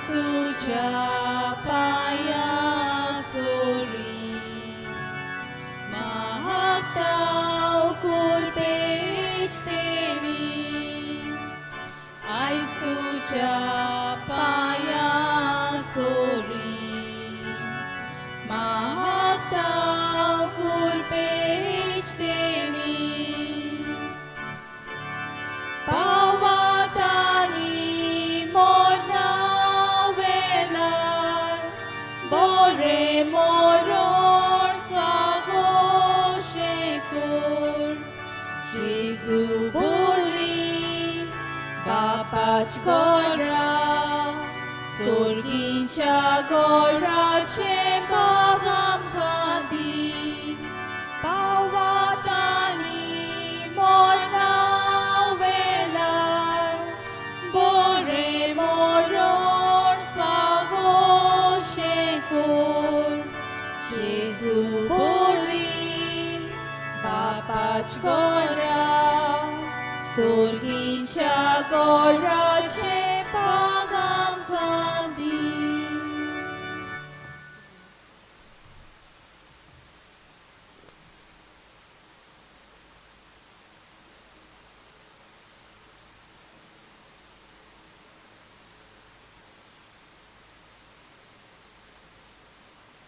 B: तुझ्या पाया बोरे मोरोण फावोशें कोर जेजू बोरी बापाच गोरा सोर्गीच्या गोराचें भाग आमकां दी पावात आनी मोरना वेलार बोरे मोरोण फावोशें कोर जेजू बोरी बापाच गोरा सोर्गीच्या गोराचें